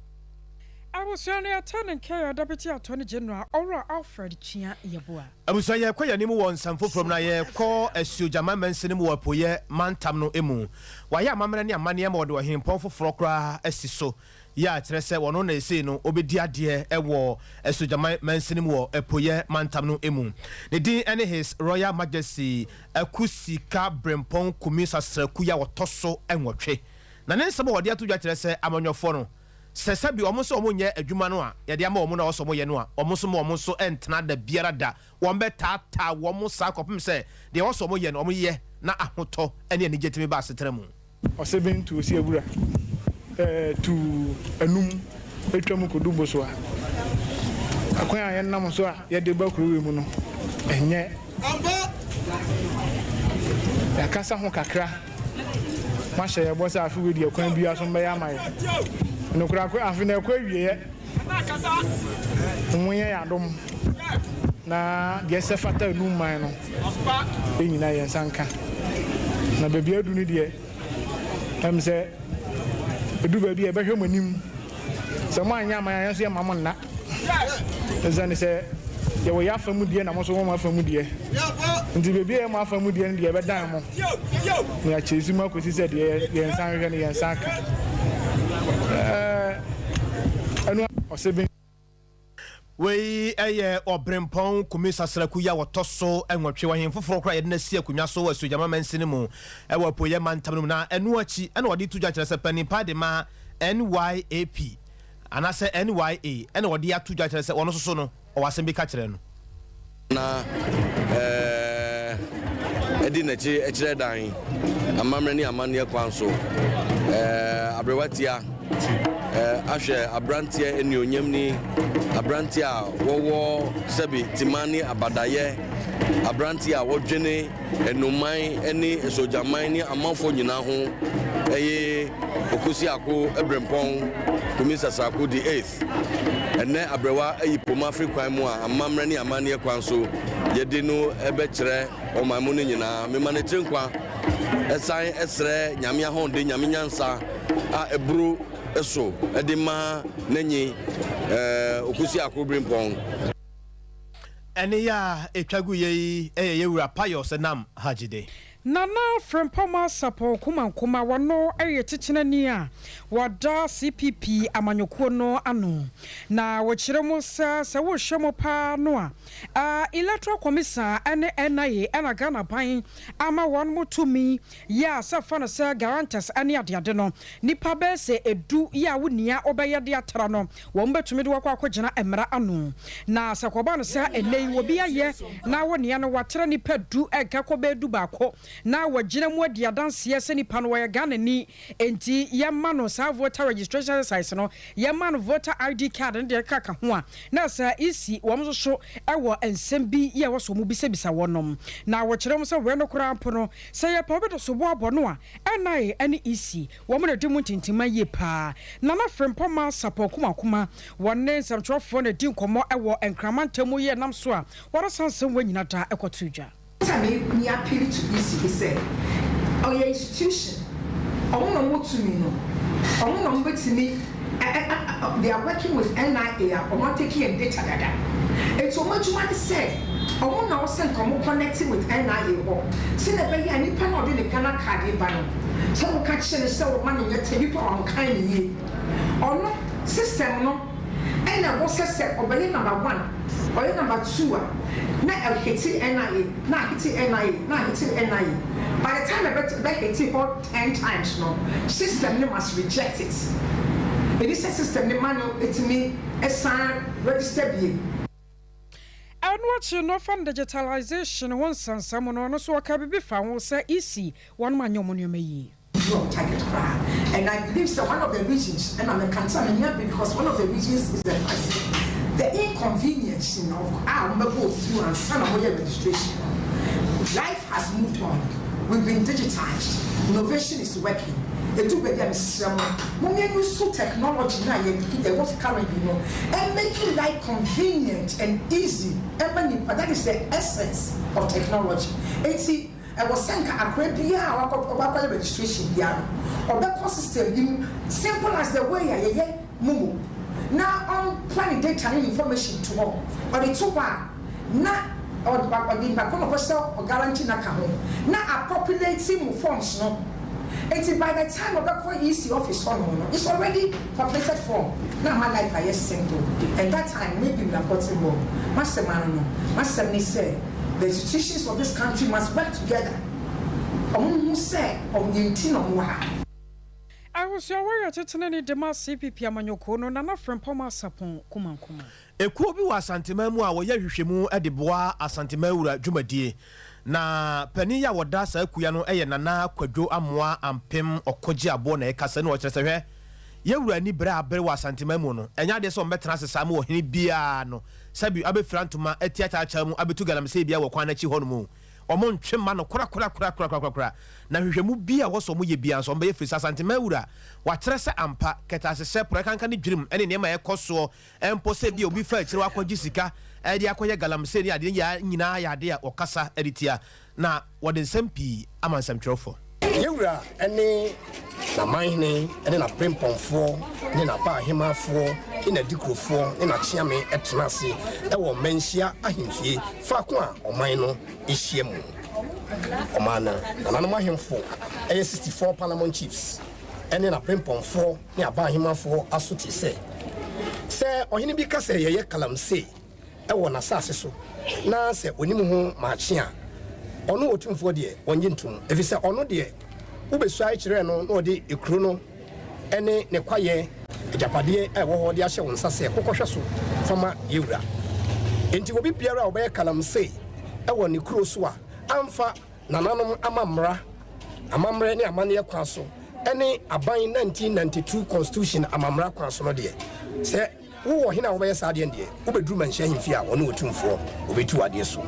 Abusua no yɛtee ne nka yɛ Deputy Attorney General Owura Alfred Kyia Yeboah. Abusua yɛrekɔ yɛn anim wɔ nsɛm foforɔ mu na yɛrekɔ Asuogyaman mansini mu wɔ Apueɛ mantam no mu. Wɔayɛ amammerɛ ne amanneɛ ma wɔde ɔhempɔn foforɔ koraa asi so. Yɛ a kyerɛ sɛ ɔno na seesei no ɔbɛdi adeɛ wɔ Asuogyaman mansini mu wɔ Apueɛ mantam no mu. Ne din ne His Royal Majesty Akusika Brempong Kumi Sasraku yi a ɔtɔ so nwɔtwe. Na ne nsɛm a ɔde ato dwa kyerɛ sɛ amanyɔfoɔ no, sɛ sɛbi wɔn nso wɔnyɛ adwuma no a yɛde ama wɔn no a wɔsɛ wɔyɛ no a, wɔn nso ma wɔn nso ntena da biara da. Wɔbɛtaataa wɔn saa kɔpem sɛ deɛ ɛwɔ sɛ wɔyɛ no wɔyɛ na ahotɔ ne anigye tumi ba asetena mu. Ɔseben tu osi abura tu anum twa mu kodu Bosoa. Akwan a yɛnam so a yɛde ba kurow yi mu no, ɛnyɛ. Yɛakasa ho kakra. Moahyɛ yɛn bɔ sɛ afe wei deɛ kwan biara so mobɛyɛ ama yɛn. Nokorɛ afe no ɛrekɔ awieɛ. Monyɛ yɛn adom na deɛ ɛsɛ fata anum man no yɛn nyinaa yɛn nsa nka. Na baabi adu no deɛ, ɛm sɛ ɛdu baabi a yɛbɛhwɛ mo anim. Sɛ moanyɛ ama yɛn a, yɛn nso yɛmma mo nna. Ɛsiane sɛ yɛwɔ yɛn afa mu deɛ na mo nso mowɔ mo afa mu deɛ nti, baabi a ɛyɛ mo afa mu deɛ no deɛ, yɛbɛdan mo na yɛakyɛsi mo akɔsi sɛ deɛ yɛn nsa hwehwɛ no yɛn nsa aka. Ɛno ɔseben. Wei yɛ Ɔberempɔn Kumi Sasraku yi a ɔtɔ so nwɔtwe, ɔhene foforɔ koraa a yɛde no asi akonnwa so wɔ Asuogyama mansini mu wɔ Apueeɛ Mantam no mu. Na ɛno akyi na ɔde to dwa kyerɛ sɛ panin pa de ma NYAP anaasɛ NYA na ɔde ato dwa kyerɛ sɛ ɔno nso so no ɔwɔ asɛm bi ka kyerɛ no. Na ɛdi n'akyi kyerɛ dan amammerɛ ne amanneɛ kwan so. Aberewatia ahwɛ aberanteɛ anuonyamni, aberanteɛ a wɔwɔ sɛbi tema ne abadayɛ, aberanteɛ a wɔdwene Anuman ne Sogyaman ne amanfoɔ nyinaa ho ɛye Okusiako Brempong Kumi Sasrako the Eighth. Ɛnnɛ abrɛwa ayi poma afiri kwan mu a amammerɛ ne amanneɛ kwan so yɛde no bɛkyerɛ ɔman mu no nyinaa. Mema no tiri nkwa san srɛ Nyame ahɔnde, Nyame nyansa a ɛboro so de ma n'anyi Okusiako Brempong. Ɛnne yi a ɛtwa guiɛ yi yɛ yɛn wura Pius Nam Hajide. Nana Frimpong Asapong Kumankuma, wɔno yɛ titenani a wɔda CPP amanyɔkuo no ano. Na wɔkyerɛ mu sɛ, sɛ wohwɛ mu paa no a, Electoral Commission ne NIA na Ghana aban ama wɔn mo tumi yɛ a sɛ fa no sɛ guarantors ne adeade no, nnipa bɛyɛ sɛ du yɛ a wo nia wobɛyɛ de atra no, Wɔbɛtumi de wo akɔ akɔgyina mmara ano. Na sɛ ɛkɔba no sɛ ɛnnɛ yi obi ayɛ na wo nea no watra nnipa du nka kɔ bɛyɛ dubaako na wagyina mu adi adanseɛ sɛ nipa no ɔyɛ Ghanani enti yɛmma no saa voter registration exercise no, yɛmma no voter ID card ne deɛ ɛkeka ho a, na sɛ EC wɔn nso so wɔ nsɛm bi yɛ ɛwɔ sɛ wɔn bisabisa wɔnom. Na wɔkyerɛ mu sɛ wei no koraa mpo no sɛ yɛpɛ obi de sobo abɔ no a, NIA ne EC Wɔn na ɛdi mu ntintimma yie paa. Nana Frimpong Mansapong Kumakuma, wɔne nsɛmtwerɛfoɔ na ɛdi nkɔmmɔ wɔ Nkraman ntam yi ɛnam so a wɔresan nsɛm wɔ nyina da kɔto dwa. Sɛ me me appeal to EC ne sɛ ɔyɛ institution, ɔmo na ɔmo wɔ tumi no, ɔmo na ɔmo bɛtumi ɛ ɛ ɛ they are working with NIA a ɔmo atake yɛn data dada. Nti ɔmo adwuma ne sɛ ɔmo na ɔsɛ nka ɔmo connect with NIA hɔ sɛnea ɛbɛyɛ a nipa no a ɔde ne Ghana card reba no sɛ woka kyerɛ no sɛ ɔma no nyɛ tɛ nipa a wankan no yie ɔno system no ɛna ɛwɔ sɛ sɛ ɔbɛyɛ number one ɔyɛ number two a na ɛhete NIA na ahete NIA na ahete NIA by the time ɛbɛ ɛbɛhete hɔ ten times no system no must reject it ɛni sɛ system no ma no ɛtumi san register bio. Ɛno akyi no, ɔfa no digitalization ho nsɛnsɛm no, ɔno nso ɔka biribi fa ho sɛ EC wɔnom anyɛ wɔn nneɛma yie. Yɛnnuru wɔn target koraa and I believe sɛ one of the reasons ɛna meka nti na m'ani abere because one of the reasons is the fact sɛ the inconvenience of a wɔn bɛ go through ansa na wɔyɛ registration no, life has moved on, we've been digitized, innovation is working, ɛduru baabi a mesrɛ mo mom yɛn use technology no a yɛn ɛwɔ currently no and making life convenient and easy ɛma nipa, that is the essence of technology. Enti Ɛwɔ sɛ nka akora biara a wakɔ ɔbɛakɔyɛ registration biara no ɔbɛkɔ system bi mu simple as the way a yɛyɛ momo na ɔmfa ne data ne ne information to hɔ. Ɔde to hɔ a na ɔde nipa ko na ɔpɛ sɛ ɔguarantee no aka ho na apopulate mo forms no. Enti by the time ɔbɛkɔ EC office hɔ nom no it's already populated form na ama life ayɛ simple and that time maybe we have gotten more. M'asɛm ano no m'asɛm ne sɛ. The institutions of this country must work together, ɔmo nhu sɛ ɔmo yɛn nti na ɔmo wɔ ha. Ahosuaware a Ɔtetenani de ma CPP amanyɔkuo no, Nana Frimpong Asapon Kumankuma. Ekuo bi wɔ Asanteman mu a wɔyɛ nhwehwɛmu de boa Asanteman wura dwumadie. Na panin yi a wɔda saa kuo yi ano yɛ Nana Kwadwo Amoah Ampem Ɔkɔgye Aboɔ na ɛkasa na ɔkyerɛ sɛ hwɛ, yɛn wura ani berɛ a abere wɔ Asanteman mu no, ɛnyɛ adeɛ sɛ wɔbɛtena ase saa ma ɔhene biara no Sɛbi abɛfira ntoma ati akyaakyaa mu abɛtu galamsey bia wɔ kwan no akyi hɔ nom o, wɔn ntwe mma no korakorakorakorakorakora. Na nhwehwɛmu bi a ɛwɔ sɛ wɔn yɛ biara nso wɔn bɛyɛ firi sɛ Asanteman wura wakyerɛ sɛ ampa kɛtɛasehyɛ, porɔeɛ kanka ne dwirim ne nneɛma a ɛkɔ soɔ mpo sɛ ebia obi fa akyire hɔ akɔgye sika de akɔyɛ galamsey ne adeɛ nyinaa yɛ adeɛ a wɔkasa de tia. Na wɔde nsɛm pii ama nsɛmtwerɛfoɔ. Yɛn wura ne n'amanhene ne n'aberempɔnfoɔ ne n'abaahemaafoɔ ne n'adikurofoɔ ne n'akyeame tena ase wɔ Manhyia ahemfie, faako a ɔman no hyia mu. Ɔmaa no nananom ahemfo, ɛyɛ 64 Paramount Chiefs, ne n'aberempɔnfoɔ ne abaahemaafoɔ asotie sɛ, sɛ ɔhene bi ka sɛ yɛyɛ galamsey wɔ n'asase so, na sɛ ɔnim ho maakye a, ɔno Otumfoɔ deɛ, ɔnnye ntom, ɛfiri sɛ ɔno deɛ, wobɛsuae kyerɛɛ no na ɔde ekuro no ne ne kwaeɛ agyapadeɛ a ɛwɔ hɔ de ahyɛ wo nsa sɛ kokɔhwɛ so fa ma yɛn wura. Enti obi biara a ɔbɛyɛ kalamsey wɔ ne kuro so a amfa nananom amammara, amammerɛ ne amanneɛ kwan so ne aban 1992 Constitution amammara kwan so no deɛ, sɛ Wo ɔhene a wobɛyɛ saa adeɛ no deɛ, wobɛduru manhyia ahemfie a ɔne Otumfoɔ, ɔbɛtu wo adeɛ so.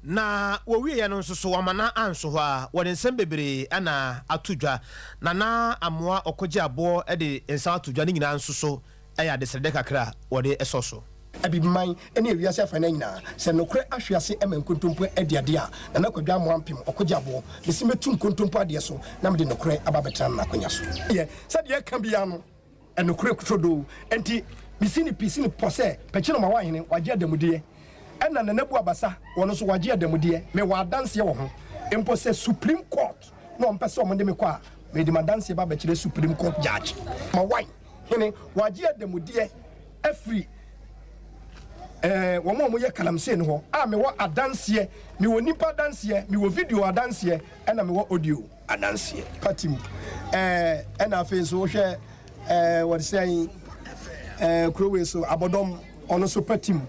Na wɔwieɛ no nso so wɔamana anso hɔ ara, wɔde nsɛm bebree na ato dwa. Nana Amoah ɔkɔgye aboɔ de nsɛm ato dwa, ne nyinaa nso so yɛ adesrɛdeɛ kakra a wɔde sɔ so. Abibiman ne ewiase afanan nyinaa, sɛ nokorɛ ahwe ase ma nkontompo adi adeɛ a, Nana Kwadwo Amoah Mpem ɔkɔgye aboɔ, mese mɛtu nkontompo adeɛ so na mede nokorɛ aba abɛtena n'akonya so. Yɛ sɛdeɛ ɛka biara no. Ɛnokorɛ turodoo nti mesi no pi si no pɔ sɛ Pɛkyɛ Nɔma Wahene wagye adamudeɛ ɛna Nana Bu Abasa wɔno nso wagye adamudeɛ. Mewɔ adanseɛ wɔ ho mpo sɛ Supreme Court na wɔn pɛ sɛ wɔn de me kɔ a mede m'adanseɛ ba bɛkyerɛ Supreme Court Judge. Ma Wahene wagye adamudeɛ afiri ɛɛ wɔn a wɔyɛ kalamsey no hɔ a mewɔ adanseɛ, mewɔ nipa adanseɛ, mewɔ video adanseɛ ɛna mewɔ audio. Adanseɛ. Party mu ɛɛ ɛna afei nso wohwɛ ɛɛ wɔde sɛn ɛɛ kuro wei so abɔdɔm ɔno nso party mu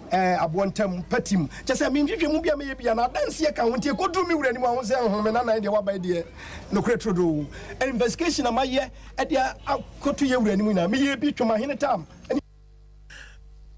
ɛɛ aboɔ ntam party mu kyɛ sɛ menhwehwɛ mu bi a mɛyɛ bi a na adanseɛ ka ho nti ɛkɔduru me wura anim a ho sɛ ho me nanan deɛ waba deɛ nokorɛ turodoo investigation a mayɛ ɛde akɔto yɛ wura anim nyinaa meyɛ bi twomahene tam.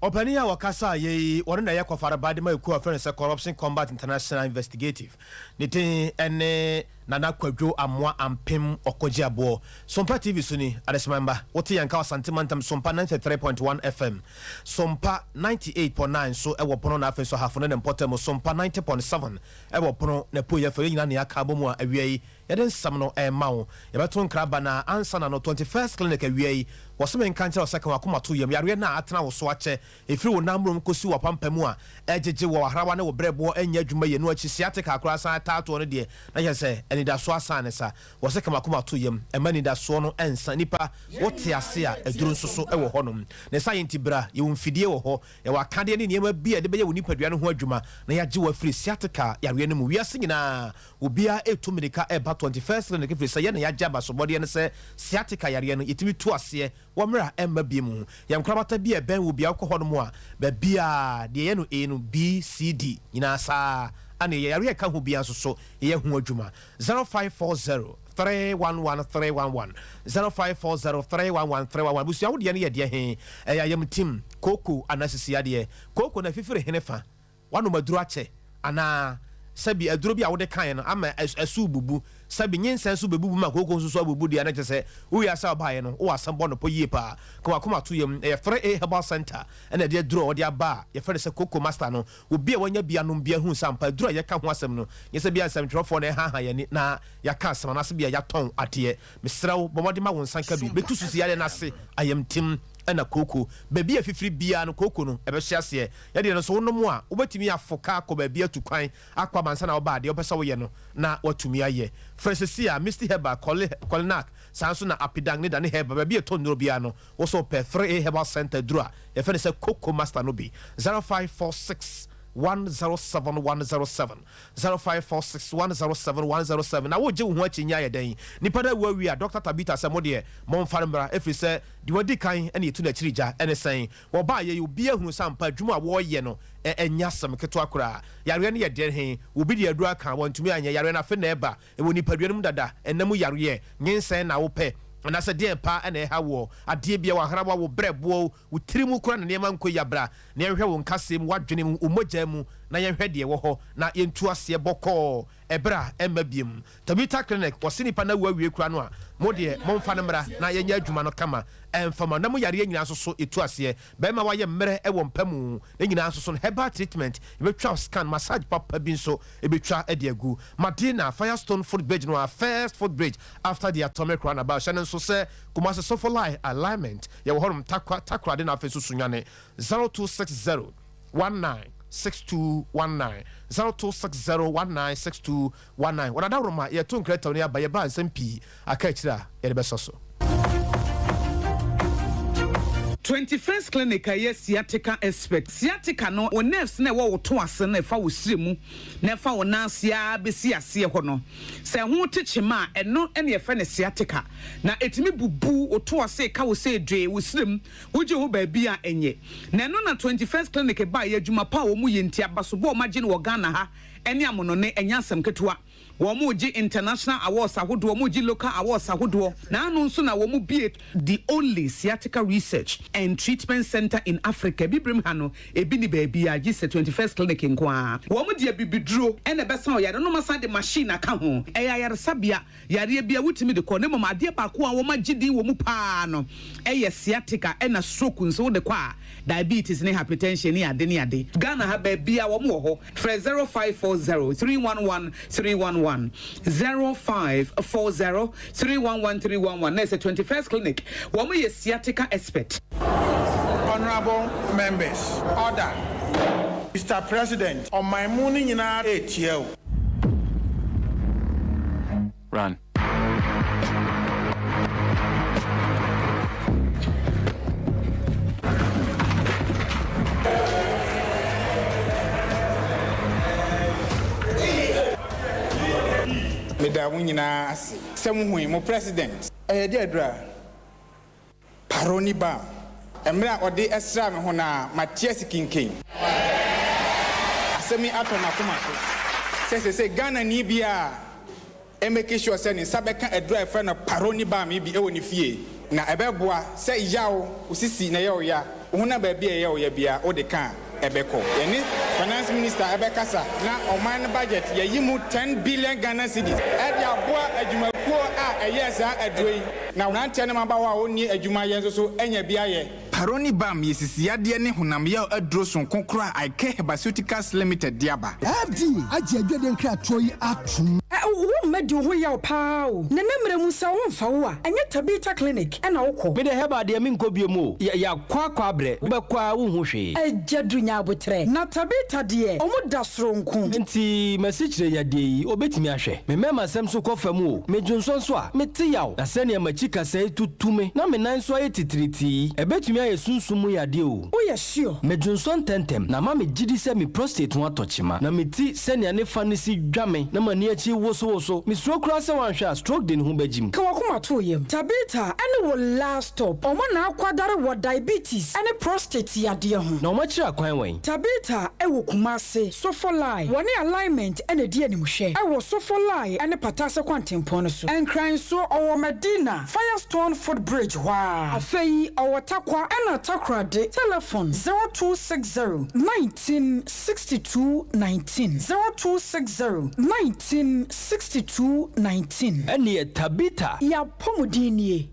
Ɔpanin a ɔkasaeɛ yi, ɔno na ɛyɛ kɔfareba de ma ekuo a wɔfrɛ no sɛ Corruption Combat International Investigative. Ne din ne Nana Kwadwo Amoah Ampem Ɔkɔgyeaboɔ. Sompa TV so ni, Adehyema mma, wote yɛn nka wɔ Asante Mantam Sompa 93.1 FM, Sompa 98.9 nso wɔ Bono na afei nso Ahafo ne ne mpɔtam Sompa 90.7 wɔ Bono na Apueeɛ fam. Yɛn nyinaa na yɛaka abɔ mu a awia yi Yɛde nsɛm no rema wo. Yɛbɛto nkra aba na ansa na no 21st Clinic awia yi, wɔse menka nkyerɛ wo sɛ ka w'akoma to yam. Yareɛ no a atena wo so akyɛ, ɛfiri wo nan mmrom kɔsi w'apampamu a ɛregyegye wɔ w'ahrawa ne wo berɛboɔ nyɛ adwuma yie no akyi, sciatica koraa san taa toɔ no deɛ, na kyerɛ sɛ anidasoɔ asan ne sa. Wɔse ka m'akoma to yam, mma anidasoɔ no nsa. Nipa, wote ase a, aduro nso so wɔ hɔnom. Ne saa yɛ nti bra, yɛwɔ mfidie wɔ hɔ, yɛwɔ akadeɛ ne nneɛma bi a yɛde bɛyɛ wo nipadua no ho adwuma na yɛagye wo afiri sciatica yareɛ no mu. Wiase nyinaa, Obiara retu mmirika reba 21st Clinic ɛfiri sɛ yɛn na yɛagye abasobɔdeɛ no sɛ sciatica yareɛ no yɛtumi tu aseɛ wɔ mmerɛ a ɛmma bio mu. Yɛn nkorabata bi a ɛbɛn wo biara wokɔ hɔ nom a baabiara deɛ yɛyɛ no A no B, C, D nyinaa saa ara na yɛyɛ. Yareɛ a ɛka ho biara nso so yɛyɛ ho adwuma. 0540. 311 311, 0540 311 311. Abusua wo deɛ no yɛ deɛ he? Ɛyɛ ayamtim, kooko anaa sisiadeɛ? Kooko no afifiri hene fa? Woanom aduro akyɛ anaa? Sɛbi aduro bi a wode kaeɛ no ama ɛso rebubu. Sɛbi nyinsɛn nso bɛbubu ma kooko nso so abubu deɛ a na kyerɛ sɛ wo wiase a wobaeɛ no wowɔ asɛm bɔ no pɔ yie paa. Ka w'akoma to yam. Ɛyɛ 3A Herbal Centre na ɛde aduro a wɔde aba a yɛfrɛ no sɛ Kooko Master no. Obi a wanya bi anom bi ahunu sɛ ampa aduro a yɛka ho asɛm no nyɛ sɛ bia nsɛmtwerɛfoɔ na ɛhaahaa yɛn ani na yɛaka asɛm anaasɛ bia yɛatɔn adeɛ. Mesrɛ wo bɔ mmɔden ma wo nsa nka bi. Bɛtu susu yareɛ no ase ayamtim na kooko. Baabi a afifiri biara no kooko no ɛbɛhyɛ aseɛ. Yɛ deɛ no nso wonom a wobɛtumi afo kaa akɔ baabi atu kwan akɔ aba ansa na woba a deɛ wopɛ sɛ woyɛ no na woatumi ayɛ. Frɛ seesei a Misty Herbal, Kolinak, saa nso na Apidang ne Dane Herbal baabi a yɛtɔ nnuro biara no wo nso wopɛ 3A Herbal Centre aduro a yɛfrɛ no sɛ Koko Master no bi. 0546 107 107 0546 107 107 Na wogye wo ho akyinnye ayɛ dɛn? Nipa no awu awie a, Dɔkta Tabitha sɛ mo deɛ momfa no mmra ɛfiri sɛ deɛ wadi kan na yɛtu no akyiri gya. Ɛne sɛn? Wɔbaeɛ yi, obiara hunuu sɛ ampa adwuma a wɔreyɛ no nyɛ asɛm ketewa koraa. Yareɛ no yɛ deɛn he? Obi de aduro aka a, wantumi anyɛ. Yareɛ no afe na ɛba. Ɛwɔ nipadua no mu dada. Ɛnna mu yareɛ, nyinsɛn na wopɛ? Anaasɛ deɛn paa na ɛha woɔ? Adeɛ biara, w'ahrawa, wo berɛboɔ, wo tiri mu koraa na nneɛma nkɔ yie a, bra na yɛnhwɛ wo nkasɛɛ mu, w'adwene mu, wo mogya mu na yɛnhwɛ deɛ ɛwɔ hɔ na yɛntu aseɛ bɔkɔɔ ɛberɛ a ɛmma biom. Tabitha Clinic, wɔse nipa no awu awie koraa no a, mo deɛ momfa no mmra na yɛnyɛ adwuma no kama ɛmfa ma. Na mo yareɛ nyinaa nso so yɛtu aseɛ. Bɛrima wayɛ mmerɛ wɔ mpa mu ne nyinaa nso so no herbal treatment, yɛbɛtwa wo scan, massage papa bi nso yɛbɛtwa de agu. Madina, Firestone foot bridge no ara, first foot bridge after the atomic roundabout. Hyɛ no nso sɛ Kumasi Sofolai alignment, yɛwɔ hɔnom, Tarkwa, Takoradi na afei nso Sunyani. 0260 19 6219 0260 19 6219 Wɔn adaworoma yɛto nkrataw no aba yɛba a nsɛm pii aka akyiri a yɛde bɛsɔ so. 21st Clinic a ɛyɛ sciatica expert. Sciatica no, wo nerves no a ɛwɔ wo to ase no a ɛfa wo srɛ mu na ɛfa wo nan ase ara bɛsi aseɛ hɔ no, sɛ ɛho te kyema a, ɛno na yɛfrɛ no sciatica. Na ɛtumi bubu wo to ase, ka wo sɛ dwee, wo srɛ mu, wogye ho baabi a ɛnyɛ. Na ɛno na 21st Clinic baeɛ, adwuma pa a wɔyɛ nti, abasobɔ a wɔagye no wɔ Ghana ha ne amonɔne, ɛnyɛ asɛm ketewa. Wɔregye international awards ahodoɔ, wɔregye local awards ahodoɔ, na ano nso na wɔbue the only sciatica research and treatment centre in Africa. Abibirem ha no, ebi nni baabiara gye sɛ 21st Clinic nko ara. Wɔde abibiduro na ɛbɛsa ɔyare no, na wɔasan de machine aka ho. Ɛyɛ ayaresabea Yareɛ biara wotumi de kɔ na mmom adeɛ baako a wɔagye din wɔ mu pa ara no yɛ sciatica ɛna stroke nso wode kɔ a diabetes ne hypertension ne ade ne ade. Ghana ha baabiara wɔn wɔ hɔ frɛ 0540 311 311 0540 311 311 na ɛsɛ 21st clinic wɔn yɛ sciatica expert. Honourable members, order! Mister President, ɔman mu no nyinaa retie wo. Run. Meda mo nyinaa ase sɛ muhui mo president. Ɛyɛ deɛ aduru a. Paroni Bam, Mmerɛ a ɔde sraa me ho no ara, mate ase kinkin. Asɛm yi atɔ m'akoma so sɛ seesei Ghanani biara mmake sure sɛ ne nsa bɛka aduru a yɛfrɛ no Paroni Balm yi bi wɔ ne fie, na ɛbɛboa sɛ yaw, wo sisi na ɛyɛ wo ya, wo honam baabi a ɛyɛ wo ya biara wode ka a, ɛbɛkɔ. Yɛne Finance Minister bɛkasa na ɔman no budget yɛayi mu ten billion Ghana cedis de aboa adwumakuo a ɛyɛɛ saa aduro yi na mmeranteɛ ne mmabaawa a wɔnni adwuma yɛ nso so anya bi ayɛ. Paroni Balm yɛ sisiyadeɛ ne honam yaw aduro sononko korɔ a Ike Herbaceuticals Limited de aba. FDA agye adwadie nkratoɔ yi atom. Wo mma di wo ho yaw paa o. Nana mmerɛ mu sɛ wo ho mfa wo a, ɛnyɛ Tabitha clinic na wo kɔ. Me deɛ herbal deɛ menkɔ biom o, yɛakɔ akɔ abrɛ, wobɛkɔ ara wonhu hwee. Agya du nya aboterɛ. Na Tabitha deɛ ɔmo da soronko. Nti m'asikyire yadeɛ yi obɛtumi ahwɛ? Me mɛma sɛm so kɔ fam o, me dwonsɔ nso a, mete yaw, na sɛnea m'akyi kasɛe tutu me na me nan nso ayɛ titiritii yi, ɛbɛtumi ayɛ sunsum mu yadeɛ o. Woyɛ sure? Me dwonsɔ ntɛntɛm, na ama me gyidi sɛ me prostate ho atɔ kyema, na me ti sɛnea ne fa no si dwa me na m'ani akyi wosowoso. nso, mesuro koraa sɛ woanhwɛ a stroke de ne ho bɛgyim. Ka w'akoma to wo yam. Tabitha ne wo last stop. Wɔn na akwadare wɔ diabetes ne prostate yadeɛ ho. Na wɔakyerɛ akwan wɛn? Tabitha wɔ Kumasi, Sofolai. Wɔne Alignment na ɛdi animhwɛ wɔ Sofolai ne Patase kwantempɔn no so. Nkran nso, ɔwɔ Madina, Firestone foot bridge hɔ ara. Afei ɔwɔ Tarkwa ɛna Takoradi. Telefon, 0260 19 62 19, 0260 19 62 19. Ɛnneɛ Tabitha. Y'apɔmuden nie.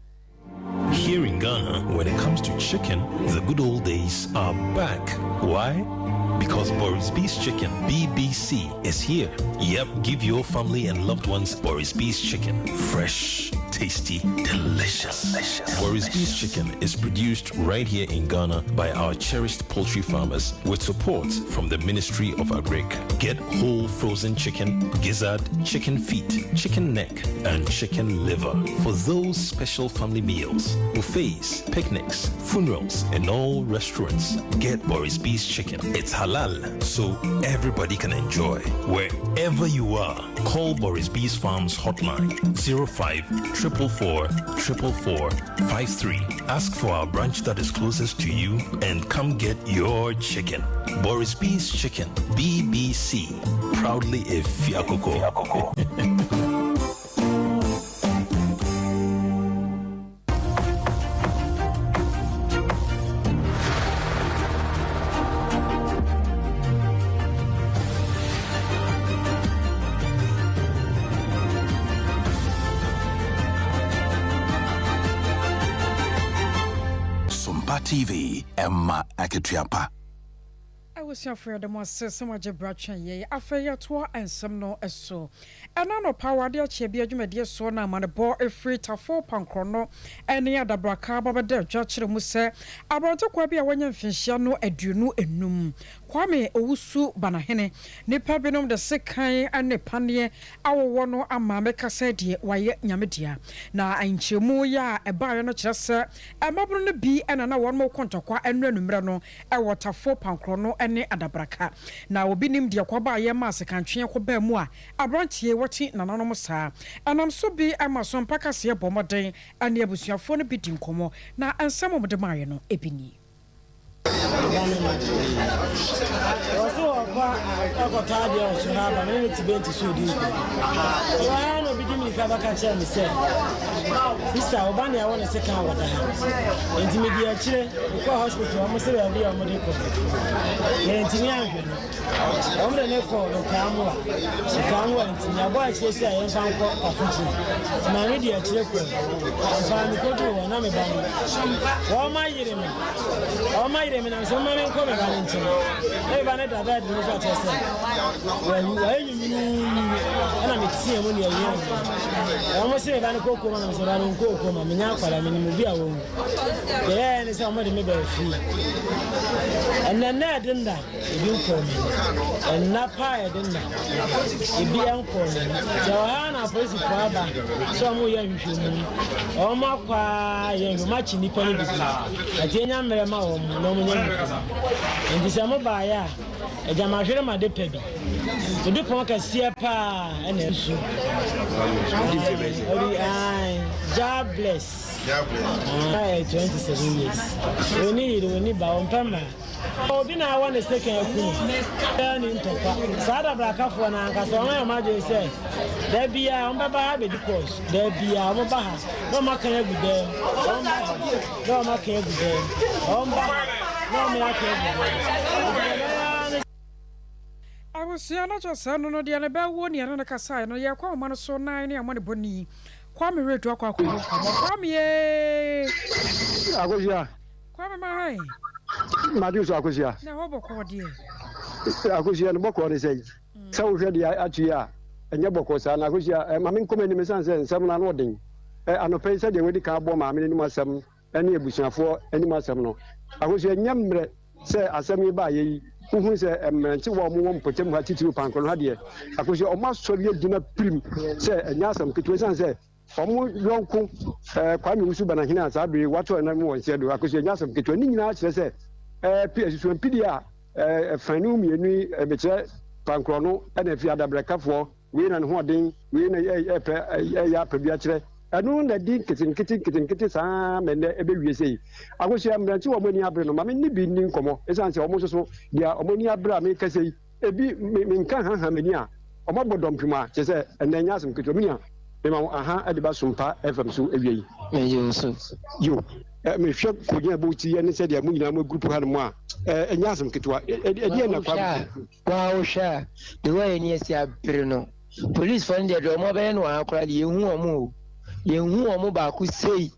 Here in Ghana, when it comes to chicken, the good old days are back. Why? Because Boris B's Chicken, BBC, is here. Yep, give your family and loved ones Boris B's Chicken. Fresh, tasty, delicious. delicious. Boris B's Chicken is produced right here in Ghana by our cherished poultry farmers with support from the Ministry of Agric. Get whole frozen chicken, gizzard, chicken feet, chicken neck, and chicken liver for those special family meals, buffets, picnics, funerals, and all restaurants. Get Boris B's Chicken. It's halal, so everybody can enjoy. Wherever you are, call Boris B's Farms hotline 05 444 444 53. Ask for our branch that is closest to you and come get your chicken. Boris B's Chicken, BBC. Proudly a Fiakoko. Sompa TV, ɛma akatua pa. Abusuafo yɛda mo ase sɛ moagye bra twɛn yɛn. Afei yɛtoa nsɛm no so. Ɛna anɔpa wɔ adeɛ kyeɛ bi adwumadie soɔ na amanebɔ firi Tafo Pankorɔno ne Adabraka aba bɛda dwa kyerɛ mu sɛ aberantekwaa bi a wanya mfinhyia no 25, Kwame Owusu Banahene, nnipa binom de sekan ne paneɛ awowɔ no ama meka sɛ deɛ wayɛ Nyame dea. Na nkyerɛmu yi a ɛbaeɛ no kyerɛ sɛ mmabunu no bi na na wɔn rekɔ ntɔkwa ɛno anummerɛ no wɔ Tafo Pankorɔno ne Adabraka. Na obi nim deɛ kɔbaeɛ maa sekantweɛ kɔbaa mu a aberanteɛ yi wɔte nananom saa. Ɛnam so bi ma Sompa Kaseɛ bɔ mmɔden ne abusuafoɔ no bi di nkɔmmɔ na nsɛm a wɔde maeɛ no bi nie. Aba no no. Ɔse ɔkɔ akɔtɔ adeɛ wɔ so ha aba me ne ne te bɛnti so redi nkɔmmɔ. Ɛwɔ ha na obi de mirika bɛka kyerɛɛ me sɛ, Sista, wo ba nea ɛwɔ ne sekan wɔ da ha. Enti medi akyire mekɔɔ hospital wɔn se baabi a wɔde kɔ no yɛantumi anhwɛ no. Wɔn de no kɔɔ Nkaamua. Nkaamua nti yɛabɔ akyire sɛ yɛmfa nkɔ Kafokyire. Nti maame di akyire kɔɔ. Ampa ara mekɔduruu hɔ na me ba no wɔn ayere me. Wɔn ayere me nam sɛ momma menkɔ me ba no nkyɛn. Na me ba no da bɛɛd no so akyerɛ sɛ wawu. Wayɛ nwunwununwunu ɛna meteɛ mu ne ɛyere me. Wɔn se me ba no kɔ koma nam sɛ me ba no nkɔɔ koma. Menyɛ akwadaa menim obi a wawu. Deɛ ɛyɛeɛ ne sɛ wɔde me baa fie. Ɛnnɛ na ɛde nna ebi nkɔɔ m'ani. Ɛnna pa a ɛde nna ebi nkɔɔ m'ani. Sɛ ɛwɔ ha na apolisifoɔ aba sɛ wɔreyɛ nhwehwɛmu. Wɔakɔ ara yɛ nhwehwɛmu akye nnipa no bebree. Ɛte anya mmerɛ ma wɔn na wɔnyɛ nhwehwɛmu. Enti sɛ mobaeɛ a, agya mahwere m'ade pa bi. Mede pɔn kɛseɛ paa na ɛsu. Ɔdi ae, Jah bless. Ɔyɛ 27 years. Onni yere, onni ba, ɔmpɛ mmaa. Obi na awɔ ne sekan aku no. Biara nni ntɔkwa. Saa adabrakafoɔ no ankasa wɔn ayɛ wɔn adwene sɛ da biara wɔbɛba ha abɛdi course. Da biara wɔba ha na wɔaka agu dan mu. Wɔba ha na wɔaka agu dan mu. Wɔba ha na wɔaka agu dan mu. Nti deɛ ɛbɛyɛ ara ne. Abusua no kyɛ sɛ no no deɛ ne bɛ wo ne ɛne no kasaeɛ no yɛkɔ ahoma no so na ne amanebɔni Kwame Redu akɔ akɔdi nkɔmmɔ. Kwame ee! Akosua. Kwame ma ha yi. Madu so Akosua. Na ɛhɔ bɔkɔɔ deɛ. Akosua no bɔkɔɔ ne sɛ sɛ wohwɛ deɛ ato yi a ɛnyɛ bɔkɔɔ saa na Akosua ma menkɔ m'anim ɛsiane sɛ nsɛm no ano ɔden. Anɔpa yi sɛdeɛ wadi kan abɔ maame no anim asɛm ne abusuafoɔ anim asɛm no. Ahosuo ɛnyɛ mmerɛ sɛ asɛm yi baeɛ yi, wohunu sɛ mmerantewa a wɔwɔ mpɔtam ha titiriw Pankrono ha deɛ, Akosua wɔn asɔre agyina pirim sɛ ɛnyɛ asɛm ketewa ɛsiane sɛ wɔn yɔnko eh, Kwame Owusu Banahene a saa bere wato ɛnam wɔ nseɛ do, Akosua ɛnyɛ asɛm ketewa. Ne nyinaa kyerɛ sɛ eh, asusuampidie a eh, ɛfan no mmienu yi, eh, mekyerɛ Pankrɔno ɛna afi Adabrɛkafoɔ. Wei na ne ho ɔden, wei na ɛpɛ ɛyɛ apɛ bi akyerɛ. Ɛno na ɛdi nketenkete nketenkete saa ara ma ɛnnɛ ɛbɛwie sei. Akosua, mmerante a wɔn ani abere no, ma me ne bi nni nkɔmmɔ. Ɛsiane sɛ wɔn nso so, deɛ wɔn ani abere a mekasa yi, ebi me menka haha m'ani a, wɔabɔ dɔmpem a, kyerɛ sɛ ɛnnɛ ɛnyɛ asɛm ketewa. Me nua, mema wo aha de ba Sompa FM so awia yi. Megye wo so. Yo, mehwɛ kɔgyina bɔ ti ne sɛdeɛ mo nyinaa mo agrupu hanom a, ɛnyɛ asɛm ketewa. Ɛdeɛn na Kwame. Waa wohwɛ a the way ani asi abere no police foɔ no deɛ deɛ wɔn abɛyɛ no wɔ ha koraa deɛ yɛnhu wɔn o yɛnhu wɔn baako sei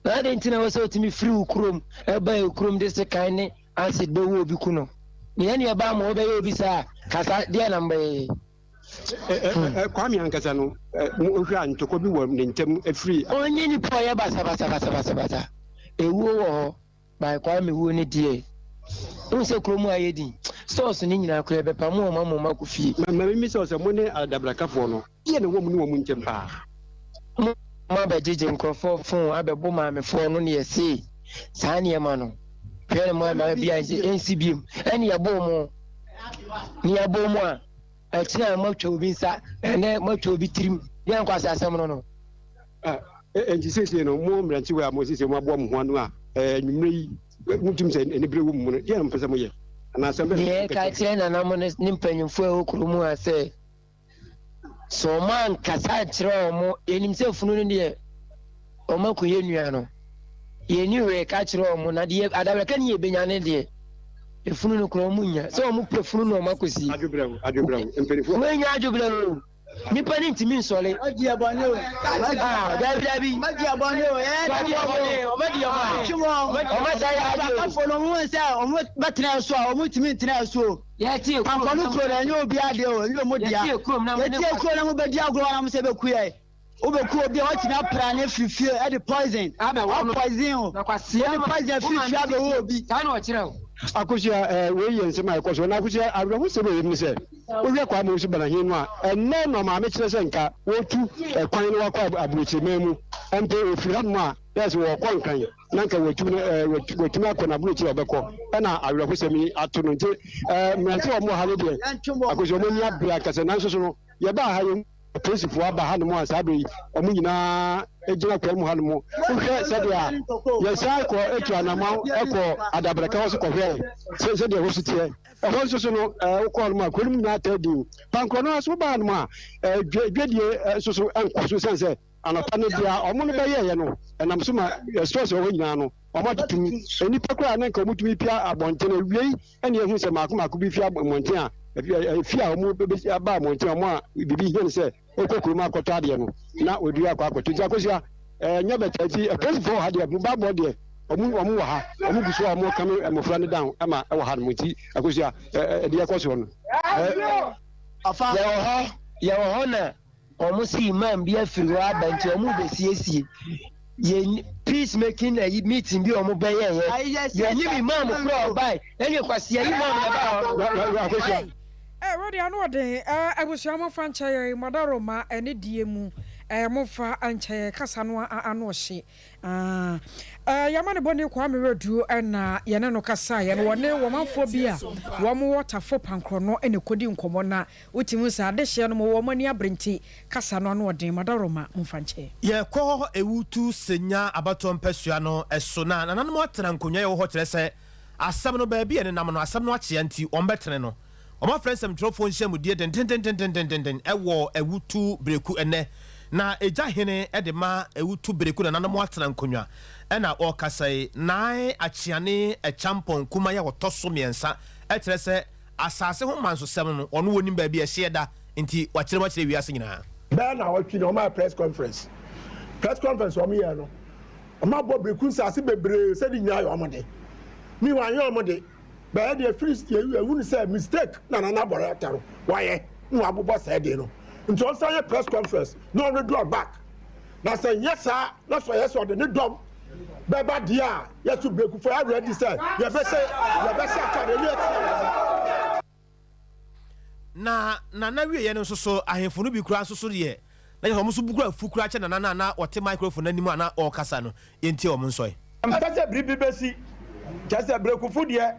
na adɛn nti na ɛwɔ sɛ wotumi firi wo kurom ɛba yɛ kurom de sekan ne acid bɛwu obi ku no nea ne ɛba ama wobɛyɛ obi saa kasa deɛ na mbɛyɛ Kwame ankasa no wohwɛ a ntɔkwa bi wɔ ne ntam afiri ɔnyɛ nipa ɔyɛ basabasabasabasa ewuo wɔ hɔ By Kwame wuo no deɛ wohu sɛ kurom ha yɛ din stores no nyinaa koraa yɛbɛpamo wɔn ama wɔn akɔ fie. Ma memmisa wo sɛ mo ne adabrakafoɔ no deɛ na ɛwɔ mo ne wɔn ntam paa? Mo abɛgyegye nkurɔfoɔ phone abɛbo maamefoɔ no na yɛse saa nneɛma no hwɛ no mo ama bi a ɛnsi biom ɛne yɛboo mo ne yɛboo mo a ɛkyena moatwa obi nsa ɛnɛ moatwa obi tirim deɛ nkwasi asɛm no no. Enti seesei no, mo mmerantewa a mo seesei moaboa mo ho ano a anwummere yi mutumi sɛ anibere wɔ mo mu no, deɛn na mopɛ sɛ moyɛ? Anaa asɛm bɛn na Deɛ mopɛ ɛka sɛ kyerɛ nananom ne ne mpanyimfoɔ a ɛwɔ kuro mu ha sɛ, sɛ wɔn ankasa ankyerɛ wɔn, yɛnim sɛ funu no deɛ wɔn akɔyɛ nua no, yɛnni hwee ka kyerɛ wɔn, na deɛ adabraka ne yɛbɛnya ne deɛ, efunu no koraa wɔn nnya, sɛ wɔn pɛ funu na wɔn akɔsie. Adwobrɛw, adwobrɛw, mpanimfoɔ. Wɔanya adwobrɛw o. Nipa ni ntumi nsɔre. Wadi ɛbɔne o. Ah, dabi dabi. Wadi ɛbɔne o. Wadi ɛbɔne. Ɔmɛ di ɔmɔ. Twi wɔn. Ɔmɛ sa yɛ adi o. Akafo no wɔn sɛ wɔn bɛtena so a wɔn ntumi ntena so o. Yɛtie kurom. Pankɔno kuro na ɛnyɛ obi adeɛ o ɛnyɛ ɔmo dea. Yɛtie kurom na mo ne. Yɛtie kuro na mo bɛdi agorɔ na mo sɛ bɛku yɛ. Wobɛku obi a watumi apra ne firi fie ɛde poison. Abɛwɔ no. Poison o. Na kwasia. Wode poison firi fie abɛwɔ obi. Saa na ɔkyerɛ o. Akosua, eh, wei yɛ nsɛm a ɛkɔ so. Na Akosua, awerɛhosɛm a ɛwɔ mu ne sɛ, wohwɛ Kwame Owusu Banahene no a, ɛnnɛ na ɔmaame kyerɛ sɛ nka wɔretu kwan na wakɔ aburokyireman mu. Mpo wɔfiri hanom a, na ɛsɛ wɔrekɔ Nkran, na nka wɔatu no, eh, watumi akɔ n'aburokyire a ɔbɛkɔ. Ɛna awerɛhosɛm yi ato no. Nti, eh, mmerante a wɔwɔ ha no deɛ, Akosua, wɔn ani abere ankasa. Nanso so no, yɛbaa ha yɛhu. Apolisifoɔ aba hanom a saa berɛ yi wɔn nyinaa gyina kwan mu hanom. Wohwɛ sɛdeɛ yɛsan kɔ tu anamɔn kɔ Adabraka hɔ so kɔhwɛ sɛdeɛ ɛhɔ so teɛ. Ɛhɔ nso so no, wokɔ hanom a kuro no mu nyinaa taa din. Pankorɔ no ara so woba hanom a, dwadie nso so nkɔ so ɛsiane sɛ anɔpa no deɛ wɔn no bɛyɛeɛ no, ɛnam so ma stores wɔ hɔ nyinaa no wɔatoto mu. Nnipa koraa na nka wɔtumi pia abɔnten awiei ɛna ehu sɛ mmaako mmaako bi fi mmɔnten a efi a wɔn aba mmɔnten a wɔn a biribi hia no sɛ ɔkɔ kurom akɔtɔ adeɛ no na wɔdua akɔ akɔtɔ nti akosua ɛnyɛ bɛtɛ nti apolisifoɔ wɔ ha deɛ bammɔ deɛ wɔn wɔn wɔ ha wɔn gu so a wɔn kame mmɔfra no down ɛma ɛwɔ ha no mu nti akosua ɛdeɛ ɛkɔ soɔ no. Yɛwɔ hɔ yɛwɔ hɔ na Wɔn se imam bi afiri hɔ aba nti wɔn rebɛsiesie yɛn peace making ayi meeting bi a wɔn bɛyɛɛyɛ. Yɛnim imam koro a ɔbae ɛne kwasia imam na ɛbaa hɔ. Eh, wei deɛ ano ɔden eh, abusua momfa nkyɛ yɛn mɔdaroma ɛne die mu eh, momfa nkyɛ yɛn kasa no ano ɔhye ah, eh, yɛama ne bɔne Kwame Werɛduo ɛna yɛne no kasaeɛ no wɔne wɔmanfoɔ bi a wɔn wɔ Tafo Pankorɔ no ɛna ɛkɔdi nkɔmmɔ na Wotumi hu sɛ adehyeɛ no mo wɔn ani abere nti kasa no ano ɔden. Madaworoma momfa nkyɛ. Yɛkɔ Ewutu Senya abatoɔ mpasua no so na nananom atena nkonnwa yɛwɔ hɔ kyerɛ sɛ asɛm no baabi a ɛnenam no asɛm no akyea nti wɔbɛtene no. Wɔafrɛ nsɛmtwerɛfoɔ nhyiamudie dendendendendenden wɔ Ewutu Bereku ɛnnɛ na Egya hene de ma Ewutu Bereku nananom atena nkonnwa ɛna ɔrekasa yi. Nae Akyeane Akyampɔn Kumaa yi a ɔtɔ so mmiɛnsa kyerɛ sɛ Asase ho mansosɛm no, ɔno onim baabi a ɛhyeɛ da, nti wakyerɛ mu akyerɛ wiase nyinaa. Bɛyɛ naawɔtwe ni wɔayɛ press conference. Press conference a wɔyɛɛ no, wɔabɔ bereku nsaase bebree sɛ ne nyinaa yɛ wɔn de. Meanwhile anyɛ wɔn de. But ɛdeɛ ɛfiri yɛhu no sɛ mistake na Nana Abɔre Atta no wayɛ na wabobɔ saa din no. Nti ɔnsan yɛ press conference na ɔnwithdraw back. Na sɛ nyɛ saa na sɛ ɔyɛ sɛ ɔde ne dɔm bɛba deɛ a, yɛso Brekufoɔ yɛ ready sɛ yɛbɛhyɛ yɛbɛhyɛ atade ne atia. Na Nana wieɛ no nso so ahemfo no bi koraa nso so deɛ na kyerɛ sɛ wɔn nso bo koraa fu koraa kyɛ Nana no a na ɔte microphone no anim a na ɔrekasa no. Yɛntie wɔn nso ɛ. Ɛmpɛ sɛ biribi bɛsi, kyerɛ sɛ Brekufo deɛ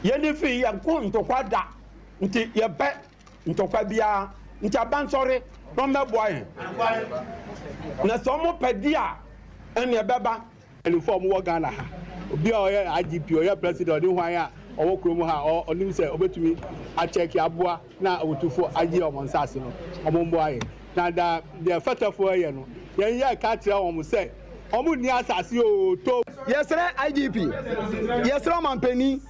yɛnni fii yɛnko ntɔkwa da nti yɛmpɛ ntɔkwa biara. Nti abansɔre na ɔmmɛboa yɛn. Na sɛ ɔmo pɛ di a, ɛnneɛ ɛbɛba. Mpanyinfoɔ a wɔwɔ Ghana ha, obi a ɔyɛ IGP, ɔyɛ president, ɔne hwan a ɔwɔ kurom ha a ɔnim sɛ ɔbɛtumi akyɛke aboa na awotufo agye wɔn nsaase no, wɔn mmoa yɛn. Na da deɛ fɛtɛfoɔ yɛ no, yɛn yɛ ka kyerɛ wɔn sɛ wɔn nni asaase oo to. Yɛsrɛ IGP, yɛsrɛ ɔmanpanin,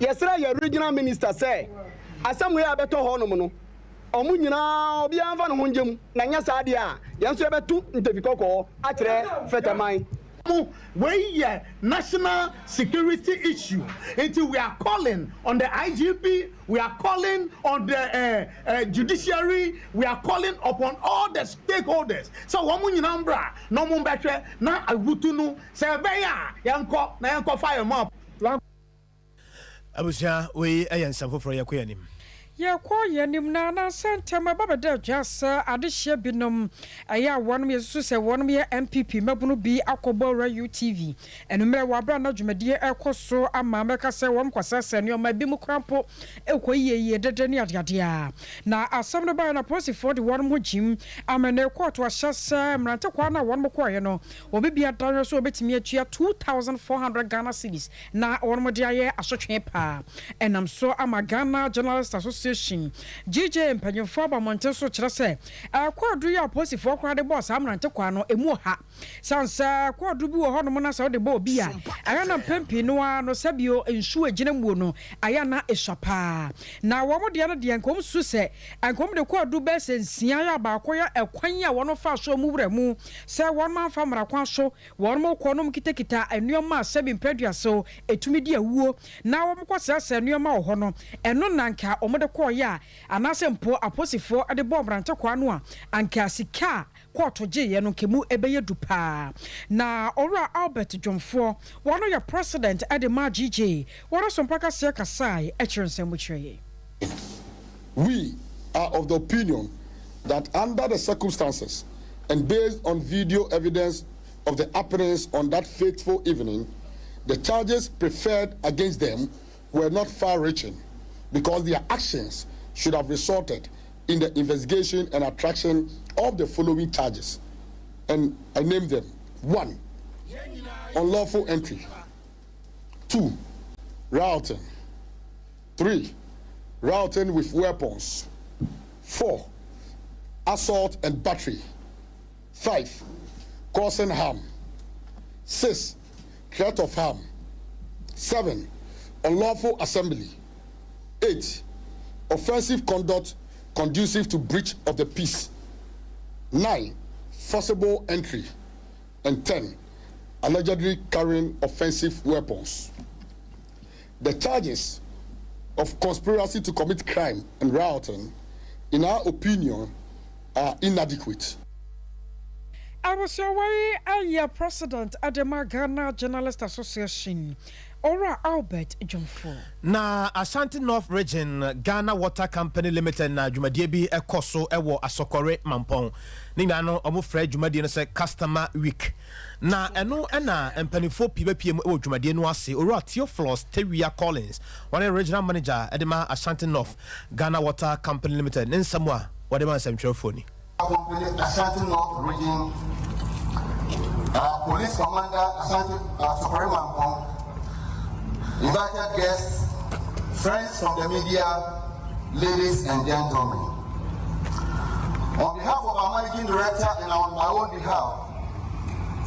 yɛsrɛ yɛn regional minister sɛ asɛm wei a abɛtɔ hɔnom no, wɔn nyinaa obiara mfa ne ho ngye mu, na nyɛ saa deɛ a, yɛn nso yɛbɛto ntafi kɔkɔɔ akyerɛ Fɛtɛman. Mo wei yɛ national security issue nti we are calling on the IGP, we are calling on the eh, eh, judiciary, we are calling upon all the stakeholders sɛ wɔn nyinaa mbra na wɔn mbɛhwɛ na awutu no sɛ ɛbɛyɛ a yɛnkɔ na yɛnkɔ fa yɛn map. Abusua, wei yɛ nsɛm foforɔ, yɛkɔ yɛn anim. Yɛkɔ yɛn anim na anansɛ ntɛm ɛba bɛda dwa sɛ adehyeɛ binom ɛyɛ a wɔnom yɛsusu sɛ wɔnom yɛ NPP mmabunu bi akɔbɔ awura UTV anummerɛ wɔ aberɛ a na dwumadie ɛrekɔ so ama mɛka sɛ wɔnom kɔsɛsɛ nnoɔma ebinom koraa mpo ɛkɔ yieyie dede ne adeadeɛ a na asɛm no baeɛ no apolisifoɔ de wɔnom ho gyim ama ɛnɛ kɔɔto ahyɛ sɛ mmerante kwaa no a wɔnom kɔeɛ no wɔbɛbi adanwɛ so wɔbɛtumi atua 2400 Ghana cedis na wɔnom de ayɛ asotwee paa. Ɛnam so ama Ghana Journalists Association, GJA, mpanyinfoɔ aba mmɔnten so kyerɛ sɛ kwaadu yi a apolisifoɔ koraa de bɔɔ saa mmerante kwaa no, ɛmu ɔha. Sane sɛ kwaadu bi wɔ hɔnom na sɛ wode bɔ obi a, ɛyɛ a na mpɛn pii no ara no sɛbio nsuo a ɛgyina muo no, ayɛ a na ɛsua paa. Na wɔn deɛ no deɛ nka wɔn susu sɛ nka wɔn de kwaadu bɛyɛ sɛ nsia yɛ a baako yɛ ɛkwan a wɔn faa so wɔn wura mu sɛ wɔn amfa mmara kwan so Wɔn kɔ nom kitakita nnoɔma a sɛbi mprɛduasew ɛtumi di awuo na wɔn kɔ srɛsrɛ nnoɔma wɔ hɔ no, ɛno na anka wɔn de kɔɔeɛ a, anaasɛ mpo aposifoɔ de bɔɔ mmerantekwaa no a, anka sika a kɔɔto gyeeɛ no anka emu bɛyɛ du paa. Na Owura Albert Dwomfoɔ, wɔno yɛ President de ma GJ, wɔno so mpakaseɛ kasaeɛ kyerɛ nsɛm mu kyerɛ yɛn. We are of the opinion that under the circumstances and based on video evidence of the happenings on that fateful evening, the charges preferred against them were not far-reaching because their actions should have resulted in the investigation and attraction of the following charges. And I name them. 1. Unlawful entry. 2. Routing. 3. Routing with weapons. 4. Assault and battery. 5. Causing harm. 6. Threat of harm. 7. Unlawful assembly. 8. Offensive conduct conducive to breach of the peace. 9. Forcible entry. And 10. Allegedly carrying offensive weapons. The charges of conspiracy to commit crime and rioting, in our opinion, are inadequate. Abusua wei yɛ President de ma Ghana Journalist Association, Owura Albert Dwomfoɔ. Na Ashanti North Region Ghana Water Company Limited na dwumadie bi kɔ so wɔ Asɔkɔre Mampɔn. Ne nyinaa no wɔfrɛ dwumadie no sɛ Customer Week. Na ɛno na mpanimfoɔ pii bɛpue mu wɔ dwumadie no ase. Owura Theophilus Tawia Collins, ɔne Regional Manager de ma Ashanti North Ghana Water Company Limited ne nsɛm a wɔde ma nsɛmtwerɛfoɔ ni. Company Ashanti North Region uh, Police Commander Ashanti uh, Sokore Mampong, invited guests, friends from the media, ladies and gentlemen. On behalf of our managing director and on my own behalf,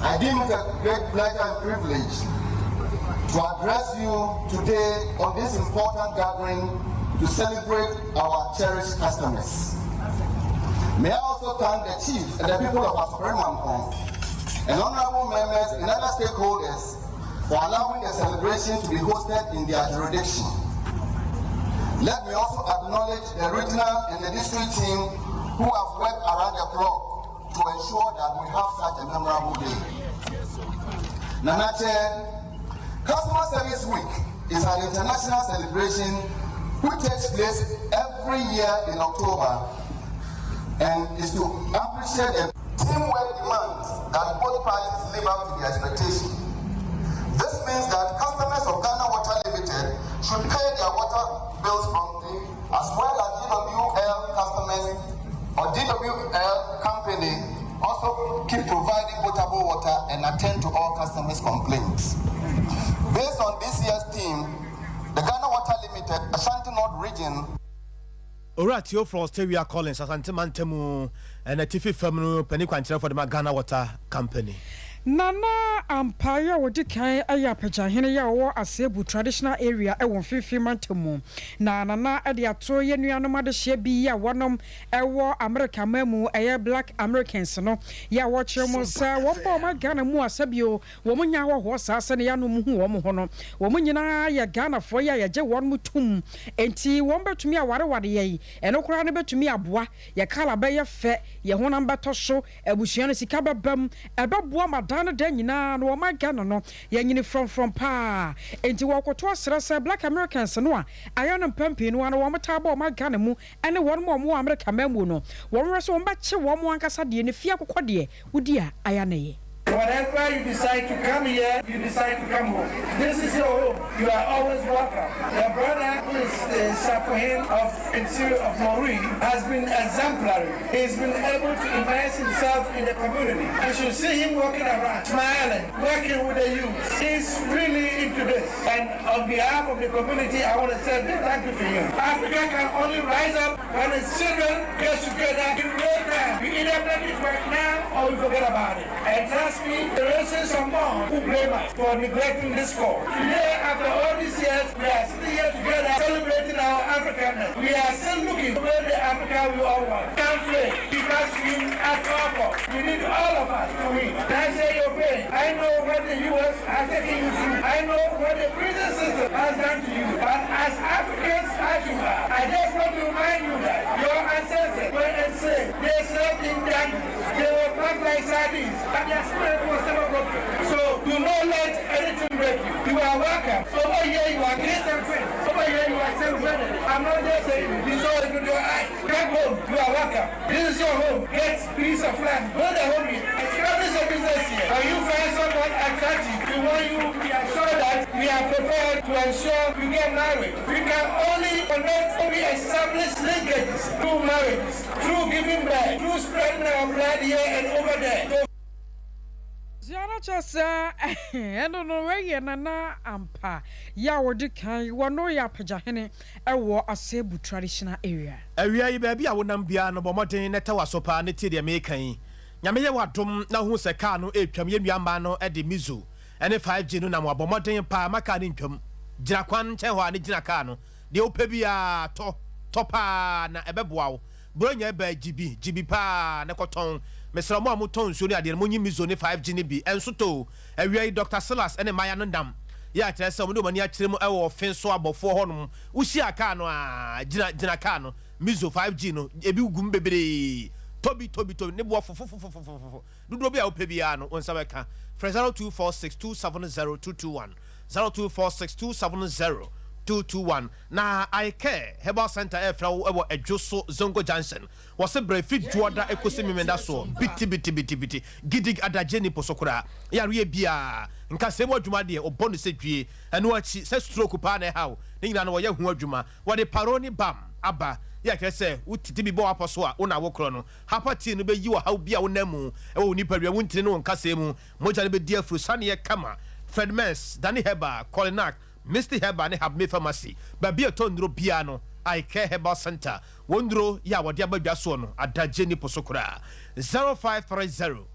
I deem it a great pleasure and privilege to address you today on this important gathering to celebrate our cherished customers. May I also thank the chief and the people of Asokore and honorable members and other stakeholders for allowing the celebration to be hosted in their jurisdiction. Let me also acknowledge the regional and the district team who have worked around the clock to ensure that we have such a memorable day. Nanache, Customer Service Week is an international celebration which takes place every year in October and is to appreciate the teamwork demands that both parties live up to their expectation. This means that customers of Ghana Water Limited should pay their water bills promptly, as well as GWL customers Or DWL company also keep providing potable water and attend to all customers' complaints. Based on this year's theme, the Ghana Water Limited Ashanti North Region Owura Theophilus Tawia Collins, Asante Mantamu na Atifi Fam no panin kwankyerɛfoɔ de ma Ghana Water Company. Nana Ampae a ɔdi kan yɛ Apagyahene yi a ɔwɔ Asebu Traditional Area wɔ Mfimfini Mantam mu. Na Nana de ato yɛn nuanom adehyeɛ bi yi a wɔnom wɔ Amerika man mu, ɛyɛ Black Americans no, yi a wɔkyerɛ mu sɛ wɔn ba ɔman Ghana mu a sɛbio wɔn nyɛ ahɔhoɔ saa sɛdeɛ yɛanom hu wɔn ho no. Wɔn nyinaa yɛ Ghanafoɔ yi a yɛgye wɔn tom enti wɔn bɛtumi awareware yɛn. Ɛno koraa no bɛtumi aboa yɛn kala bɛyɛ fɛ, yɛn honam bɛtɔ so, Abusua no sika bɛba mu, ɛbɛboa ma daa ne daa nyinaa no ɔman Ghana no yɛanyini frɔmfrɔm paa. Enti wɔrekoto asrɛ sɛ Black Americans no a ayɛ no mpɛn pii no ara no wɔn taa ba ɔman Ghana mu ne wɔn a wɔwɔ Amerika man mu no wɔnhwɛ sɛ wɔbɛkye wɔn ankasa deɛ ne fie akokɔ deɛ wodi a ayɛ a na ɛyɛ. Whenever you decide to come here, you decide to come home. This is your home. You are always welcome. Your brother, who is the Sapohin of Interior of Maori, has been exemplary. He's been able to immerse himself in the community. You should see him walking around, smiling, working with the youth. He's really into this. And on behalf of the community, I want to say a big thank you to him. Africa can only rise up when its children get together in real time. We either make it right now or we forget about it. And trust me, there is some more who blame us for neglecting this call. Today, after all these years, we are still here together celebrating our Africanness. We are still looking to build the Africa we all want. Can't fail. We must win at all costs. We need all of us to win. I say your pain. I know what the U.S. has taken you through. I know what the prison system has done to you. But as Africans as you are, I just want to remind you that your ancestors were enslaved. They slept in dungeons. They were packed like sardines. But their spirit was never broken. So do not let anything break you. You are welcome. Over here you are kings and queens. Over here you are celebrated. I'm not just saying you saw it with your eyes. Come home. You are welcome. This is your home. Get piece of land. Build a home here. Establish a business here. When you find someone attractive, we want you to be assured that we are prepared to ensure you get married. We can only connect we establish linkages through marriages, through giving birth, through spreading our blood here and over there. Sua no kyerɛ sɛ ɛno no wei yɛ Nana ampa yɛ a ɔdi kan wɔno yɛ Apagyahene wɔ Asebu traditional area. Awia yi, baabi a wonam biara no, bɔ mmɔden na tɛ w'aso paa na tie deɛ mereka yi. Nyame yɛ w'adom na wohu sɛ kaa no retwam, yɛn nua mmaa no de Mizo ne 5G no nam a, bɔ mmɔden paa ma kaa no ntwam. Gyina kwan nkyɛn hɔ ara na gyina kaa no. Deɛ wopɛ biara tɔ, tɔ paa na ɛbɛboa wo. Buronya ɛbaa gye bi, gye bi paa na kɔtɔn. Mesrɛ mo a motɔn nsuo ne adeɛ no, monyi Mizo ne 5G no bi nso tɔ o. Awia yi, Dɔkta Silas ne mmayewa no nam yɛ a kyerɛ sɛ wɔde wɔn ani akyerɛ mu wɔ ɔfe so abɔfoɔ hɔnom. Wohyiaa kaa no a, gyina, gyina kaa no. Mizo 5G no, ebi gu mu bebree. Tɔ bi, tɔ bi, tɔ bi. Ne boɔ fofofofofofofo. Dodoɔ bi a wopɛ biara no, wo nsa bɛka. Frɛ 0246 270 221, 0246 270 221. Na I Care Herbal Centre refrɛ wo wɔ Adwo so Zongo Junction. Wɔse brɛ fi Dwoɔda kosi Memenda soɔ biti biti biti biti gidig adagye nni po so koraa. Yareɛ biara, nkasɛɛ mu adwuma deɛ wɔbɔ no sɛ dwie. Ɛno akyi sɛ stroke paa na ɛha wo, ne nyinaa no wɔyɛ ho adwuma. Wɔde Paroni Balm aba yi a kyerɛ sɛ wotete bi bɔ w'apɔ so a wo na wokorɔ no. Hapa tea no bɛyi ɔhaw bi a wonam mu wɔ wo nipadua, wo ntini ne wo nkasɛɛ mu. Mogya no bɛdi afurusane kama. Fred Mens, Dani Herbal, Kolinak, Misty Herbal ne Habme Pharmacy, baabi a ɛtɔ nnuro biara no, I Care Herbal Centre, wɔn nnuro yɛ a wɔde aba dwa soɔ no, adagye nni po so koraa. 0530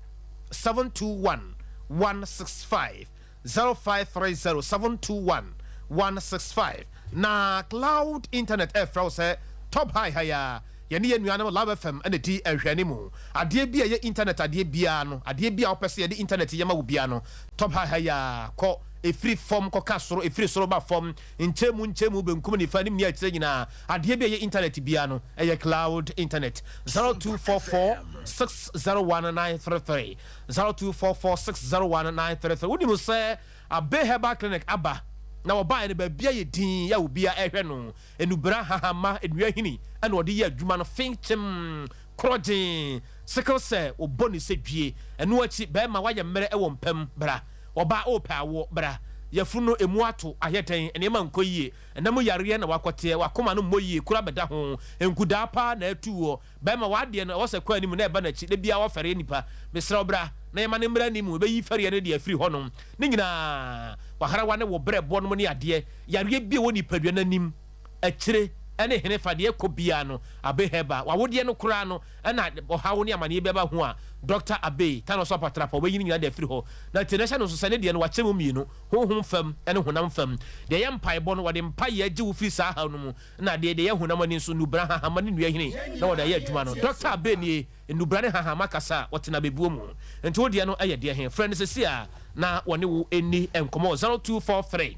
721 165, 0530 721 165. Na Cloud Internet ɛrefrɛ wo sɛ Top High ha yi ara, yɛne yɛn nuanom Love FM na ɛdi nhwɛanimu. Adeɛ bi a ɛyɛ internet adeɛ biara no, adeɛ bi a wopɛ sɛ yɛde internet yɛ ma wo biara no, Top High ha yi ara, kɔ. Ɛfiri fam kɔka soro, ɛfiri soro ba fam, nkyɛnmu nkyɛnmu, benkum, nifa, anim ne akyire nyinaa, adeɛ bi a ɛyɛ intanɛt biara no, ɛyɛ cloud internet. 0244 601 933, 0244 601 933. Wonim sɛ Abbey Herbal Clinic aba, na wɔbaeɛ no baabi ayɛ dinn a obiara rehwɛ no. Nnubena, nhahamma, nnua hini na wɔde yɛ adwuma no fe kyemm, korɔgyee, sickle cell, wɔbɔ no sɛ dwie. Ɛno akyi, barima woayɛ mmerɛ wɔ mpa mu, bra. Ɔbaa worepɛ awoɔ, bra. Yafunu no emu ato, ayɛ dɛn? Nneɛma nkɔ yie. Ɛna mu yareɛ na wakɔteɛ, w'akoma no mmɔ yie, kuro abɛda ho. Nkudaa paa na atu woɔ. Bɛrima, w'adeɛ no, ɛwɔ sɛ ɛkɔ anim na ɛba n'akyi. Da biara wɔfɛreɛ nnipa. Mesrɛ wo bra na yɛma no mmra anim. Yɛbɛyi fɛreɛ no de afiri hɔnom. Ne nyinaa, w'ahrawa ne wo berɛboɔ nom ne adeɛ, yareɛ bi a ɛwɔ nipadua no anim, akyire, ne henefa, deɛ ɛkɔ biara no, Abe Herbal, w'awodeɛ no koraa no, ɛna ɔhaw ne amaneɛ bi aba ho a, Dɔkta Abe, Thanos Apatrapa, ɔbɛyi ne nyinaa de afiri hɔ. Na tie na hyɛ no nso sɛ ne deɛ no wakyɛ mu mmienu, honhom fam ne honam fam. Deɛ ɛyɛ mpaebɔ no, wɔde mpaeɛ gye wo firi saa haw no mu, ɛna deɛ deɛ ɛyɛ honam ani nso, nnubra, nhahamma ne nnua hini na wɔde ayɛ adwuma no. Dɔkta Abe nie, nnubra ne nhahamma kasa a, ɔte n'abɛbuo mu. Nti wo deɛ no yɛ deɛ he? Frɛ no seesei ara na wɔne wo nni nkɔmmɔ wɔ 0243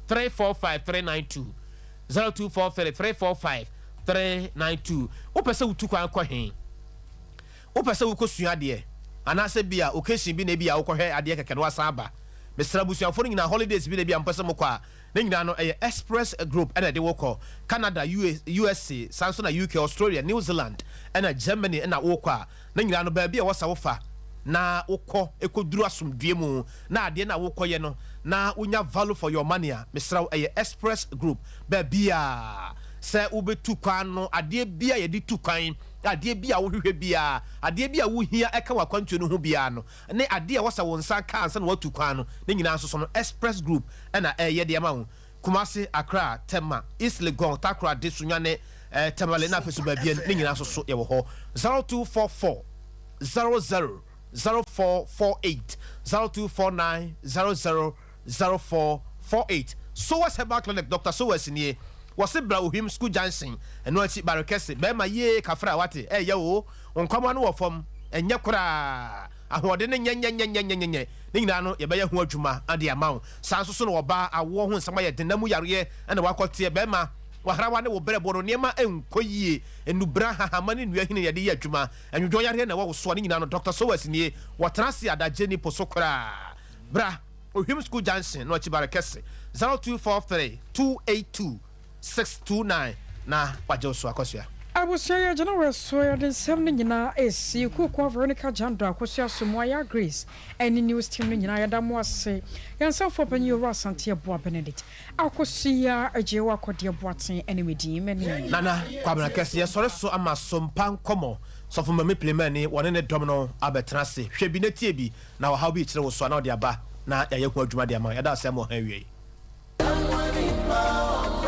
345 392, 0243 345 392. Wopɛ sɛ wotu kwan kɔ he? Wopɛ sɛ wokɔsua adeɛ anaasɛ bi a occasion bi na ebi a wokɔhwɛ adeɛ kɛkɛ na woasan aba. Mesrɛ abusuafoɔ no nyinaa holidays bi na ebi a mopɛ sɛ mokɔ a, ne nyinaa no ɛyɛ Express Group ɛna ɛde wo kɔ. Canada, USA, saa nso na UK, Australia, New Zealand ɛna Germany ɛna wokɔ a, ne nyinaa no baabi a ɛwɔ sɛ wofa na wokɔ kɔduru asomdwoeɛ mu na adeɛ no a wokɔyɛ no na wonya value for your money a, mesrɛ wo ɛyɛ Express Group. Baabiara sɛ wobɛtu kwan no, adeɛ biara a yɛde tu kwan, Adeɛ bi a wohwehwɛ biara, adeɛ bi a wohia ɛka w'akwantuo no ho biara no, ne adeɛ a ɛwɔ sɛ wo nsa ka ansa na woatu kwan no, ne nyinaa nso so no, Express Group na ɛreyɛ de ama wo. Kumasi, Accra, Tema, East Legon, Takoradi, Sunyani, eh, Tamale, na afei so baabi ne nyinaa nso so yɛwɔ hɔ. 0244 00 0448, 0249 00 0448. Sowers Herbal Clinic, Doctor Sowers nie. Wɔse bra Ohwim School Junction, ɛno akyi Bare Kɛse. Bɛɛma yie kafra wate, ɛɛyɛ oo. Wo nkwammoa no wɔ fam, ɛnyɛ koraa. Ahoɔden no nyɛnyɛnyɛnyɛnyɛnyɛ. Ne nyinaa no yɛbɛyɛ ho adwuma de ama wo. Saa nso so na ɔbaa awoɔ ho nsɛm ayɛ den, na mu yareɛ na wakɔteɛ. Bɛɛma, w'ahrawa ne wo brɛboɔ no nneɛma nkɔ yie. Nnubra, hahama ne nnua hini na yɛde yɛ adwuma. Nwodwo yareɛ na ɛwɔ wo soɔ, ne nyinaa no Doctor Sowers nie. Wɔtena ase adagye ni po so koraa. Bra Ohwim School Junction no akyi bare kɛse, 0243 282 629 na wagye wo so akɔsoa. Abusua yi agyina wɔ so yɛde nsɛm no nyinaa resi. Kuukua Veronica Jandor, Akosua Asamoah, Yaa Grace ɛne news team no nyinaa yɛda mo ase. Yɛn nsɛmfoɔ panyin Owura Asante Abuah Benedict, Akosua Agyei Akɔdeɛ Boateng ɛne me din Mani. Nana Kwabena Kɛse, yɛsɔre so ama Sompa Nkɔmmɔ, Sɔfo Mami Plemani, wɔne ne dɔm no abɛtena ase. Hwɛ bi na tie bi. Na ɔhaw bi rekyere wo so a, na ɔde aba na yɛayɛ ho adwuma de ama wo. Yɛda ase ama ɔha awiei.